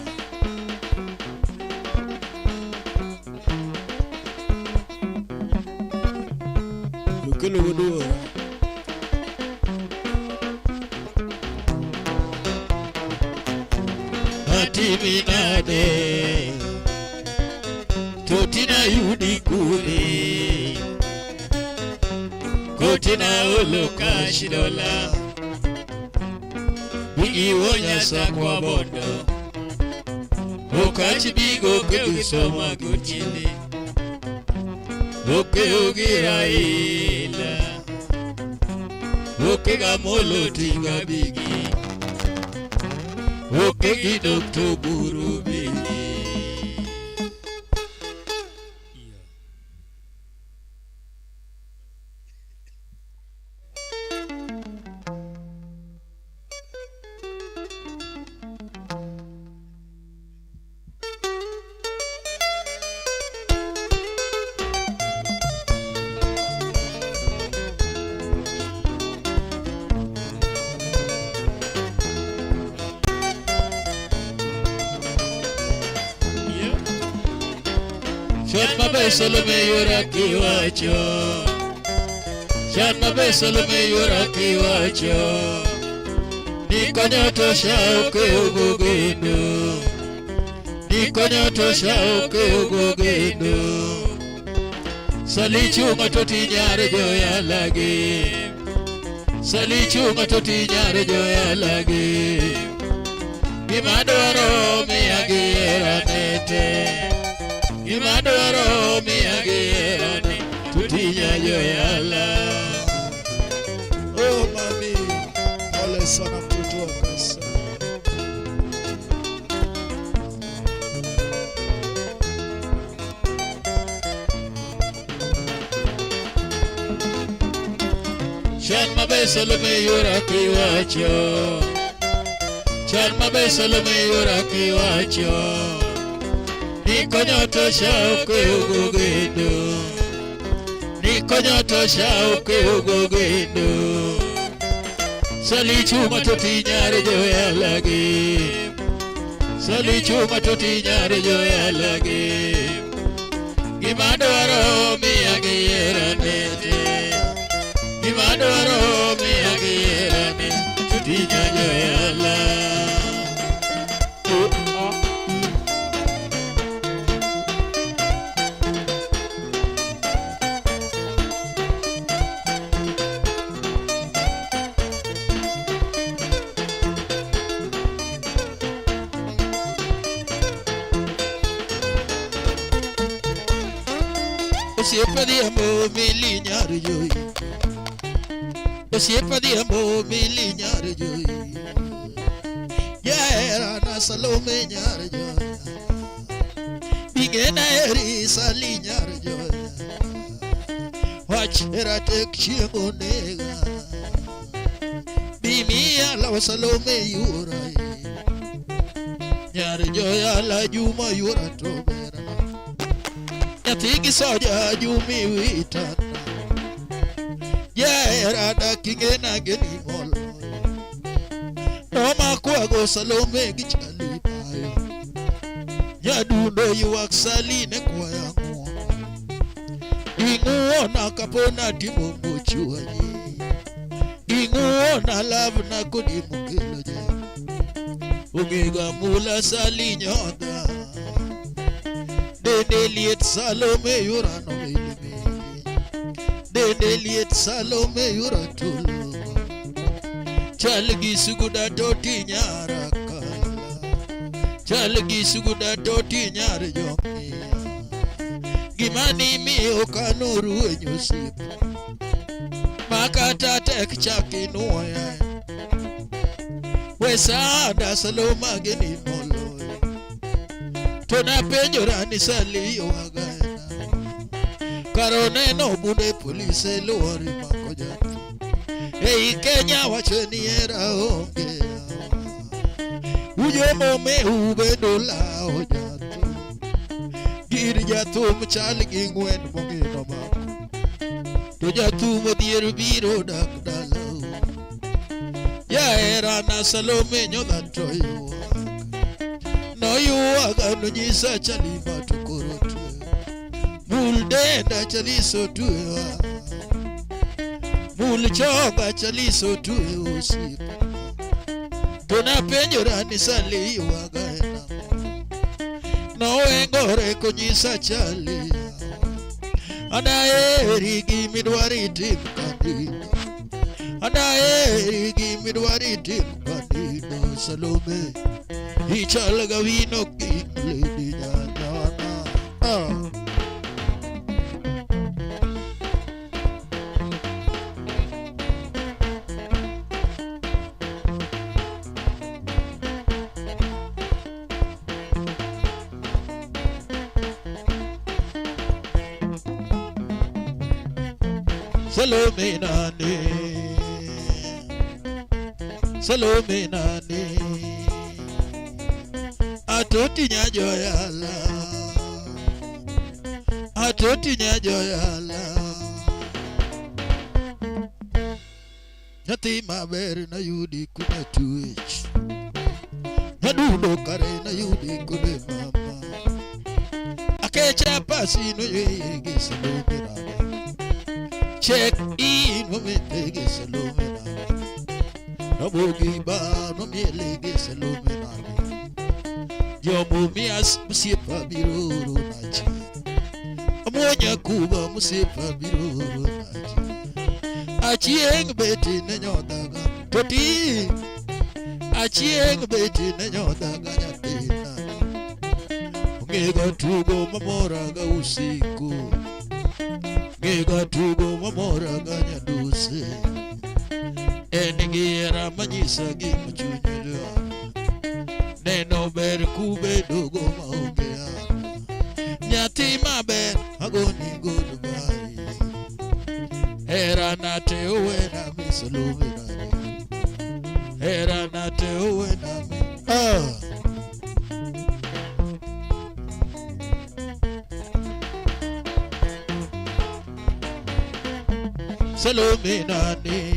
Okelo wuod Atimi nade Totina yudi kure Kotina olo kashidola Bigi wonya sakwa bondo Okachi bigo kegisoma gotiende Oke ogira ila Oke gamolo tinga bigi Oke gi Dr. Buru bigi. Chan maber Salome yora kiwacho Chan maber Salome yora kiwacho Nikonyo tosha oke ogogendo Nikonyo tosha oke ogogendo Salichunga toti nyare joyalagi. Salichunga toti nyare joyalagi. Gima dwaro miya gi herane te. Gima dwaro miya gi herane toti nya joyala. Oh mami, pole sana mtoto wa Kasa. Chan maber Salome yora kiwacho. Chan maber Salome yora kiwacho. Nikonyo tosha ok ugo gendo. Nikonyo tosha ok ugo gendo. Sali chuma toti nyare joyalagi. Sali chuma toti nyare joyalagi. Gima dwaro miya gi herane te. Gima dwaro miya gi herane toti nya joyala. Osiepa dhiambo mili nyar joyi. Osiepa dhiambo mili nyar joyi. Jaherana Salome nyar joya. Bingena eri Sali nyar joya. Wach hera tek chieng' onega. Bimiya law Salome yuora. Nyar joya la Juma yuora to berana. Nyathi gi soja Jumi witana. Jahera dak ing'ena geni moloyo. Nomakwago Salome gi chali bayo. Nyadundo ywak Sali ne kwaya ng'uono. Ing'uona kapona timo mochwanyi. Ing'uona lavna kodi mokelo jera. Ong'ega mula Sali nyodha. Dende liet Salome yora no milimili. Dende liet Salome yora tulungo. Chal gi suguda toti nyara kala. Chal gi suguda toti nyar jong'iya. Gima nimiyo kanoru e nyosiepa. Makata tek chak inuoya. We sanda Saloma geni moloyo. To napenjora ni Sali ywaga Karo neno bunde polise luori mako jathum. Ei Kenya wacho ni hera onge. Ujomo meu bendo lawo jathum. Gir jathum chal gi ng'wen mongino mako. To jathum odhier biro dak dalau. Jaherana Salome nyodha to ywak. Noywaga nonyisa chali ma to koro twe. Mul denda chaliso twewa. Mul chonga chaliso twe osiepa. To napenjora ni Sali ywaga en ang'o. Nowengore konyisa chali. Anaheri gimidwaro itim kanindo. Anaheri gimidwaro itim kanindo Salome. Ichal gawino king lady nyanyana. Ah. Salome nani Salome nani Atoti nyajoyala Atoti nyajoyala Nyathi maber nayudi kuna twech Nyadundo kare nayudi kune mama Akecha pasi noyweye gi Salome nani Check in momete gi Salome nani Nobogi ba nomiele gi Salome nani Jomumias osiepa biro oro nachi Amuonyo nyakuba mosiepa biro oro achieng' beti ne nyodhaga to ti achieng' beti ne nyodhaga nyathina ong'ega tugo mamoraga usiku ng'ega tugo mamoraga nyaduse en gi hera manyisa gima chunye dwaro neno ber kubedogo maonge an nyathi maber agoni goodbye hera nate owena misolowena hera nate owena mi ah. Salome nani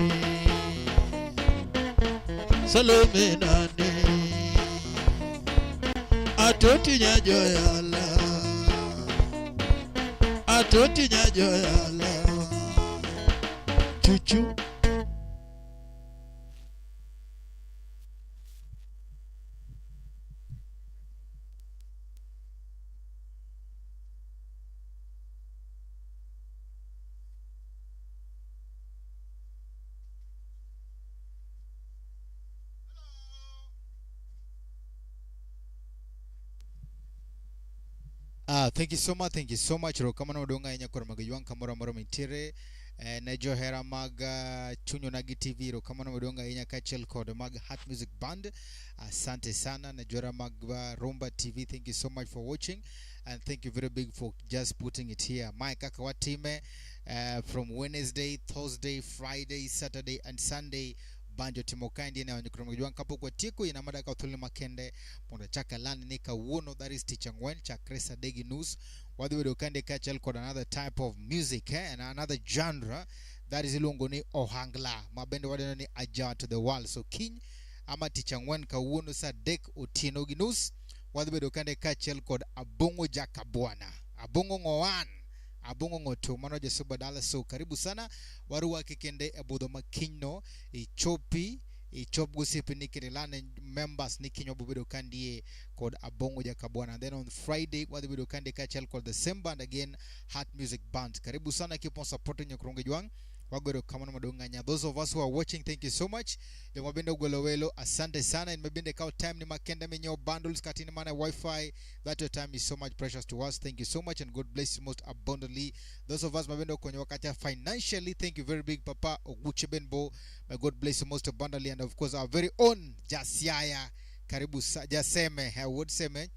Salome nani Atoti nyajoyala Atoti nyajoyala Chuchu. Ah, thank you so much, thank you so much. Erokamano maduong' ahinya koro mag ywang' kamoro amora mintiere. Ne johera mag Chuny Onagi TV, erokamano maduong' ahinya kaachiel kod mag Heart Music Band. Asante sana ne johera mag Rumba TV, thank you so much for watching and thank you very big for just putting it here. Mae kaka watime from Wednesday, Thursday, Friday, Saturday and Sunday banjo timo kaendi ne koro mag ywang' kapok watieko ina madaka thuolo makende mondo achak aland ni kawuono, that is tich ang'wen chakre saa adek gi nus wadhi bedo kande kaachiel kod another type of music and another genre, that is iluongo ni ohangla ma bende wadendo ni aja to the world. So kiny ama tich ang'wen kawuono saa adek otieno gi nus wadhi bedo kande kaachiel kod Abong'o Jakabwana, Abong'o Ng'owan, Abong'o Ng'oto, mano Jasuba dala. So karibu sana, warwaki kende e budho ma kinyno ichopi ichop gosiepeni kendo ilane members ni kiny wabiro bedo kandie kod Abong'o Jakabwana. And then on Friday wadhi bedo kandie kaachiel kod the same band again, Heart Music Band. Karibu sana, keep on supporting Nyakronge Jwang'. Wago kamano maduong' ahinya. Those of us who are watching, thank you so much. Joma bende ogwelo welo, asante sana. In mabende kawo time ni makende minyiewo bundles kata in mana wifi, that your time is so much precious to us. Thank you so much and God bless you most abundantly. Those of us mabende okonyowa kata financially, thank you very big, Papa Oguche Benbo. May God bless you most abundantly. And of course our very own Jasiaya, karibu Jaseme, wuod Seme,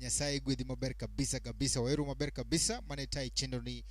Nyasaye gwedhi maber kabisa kabisa, waheru maber kabisa mane tai chenro ni.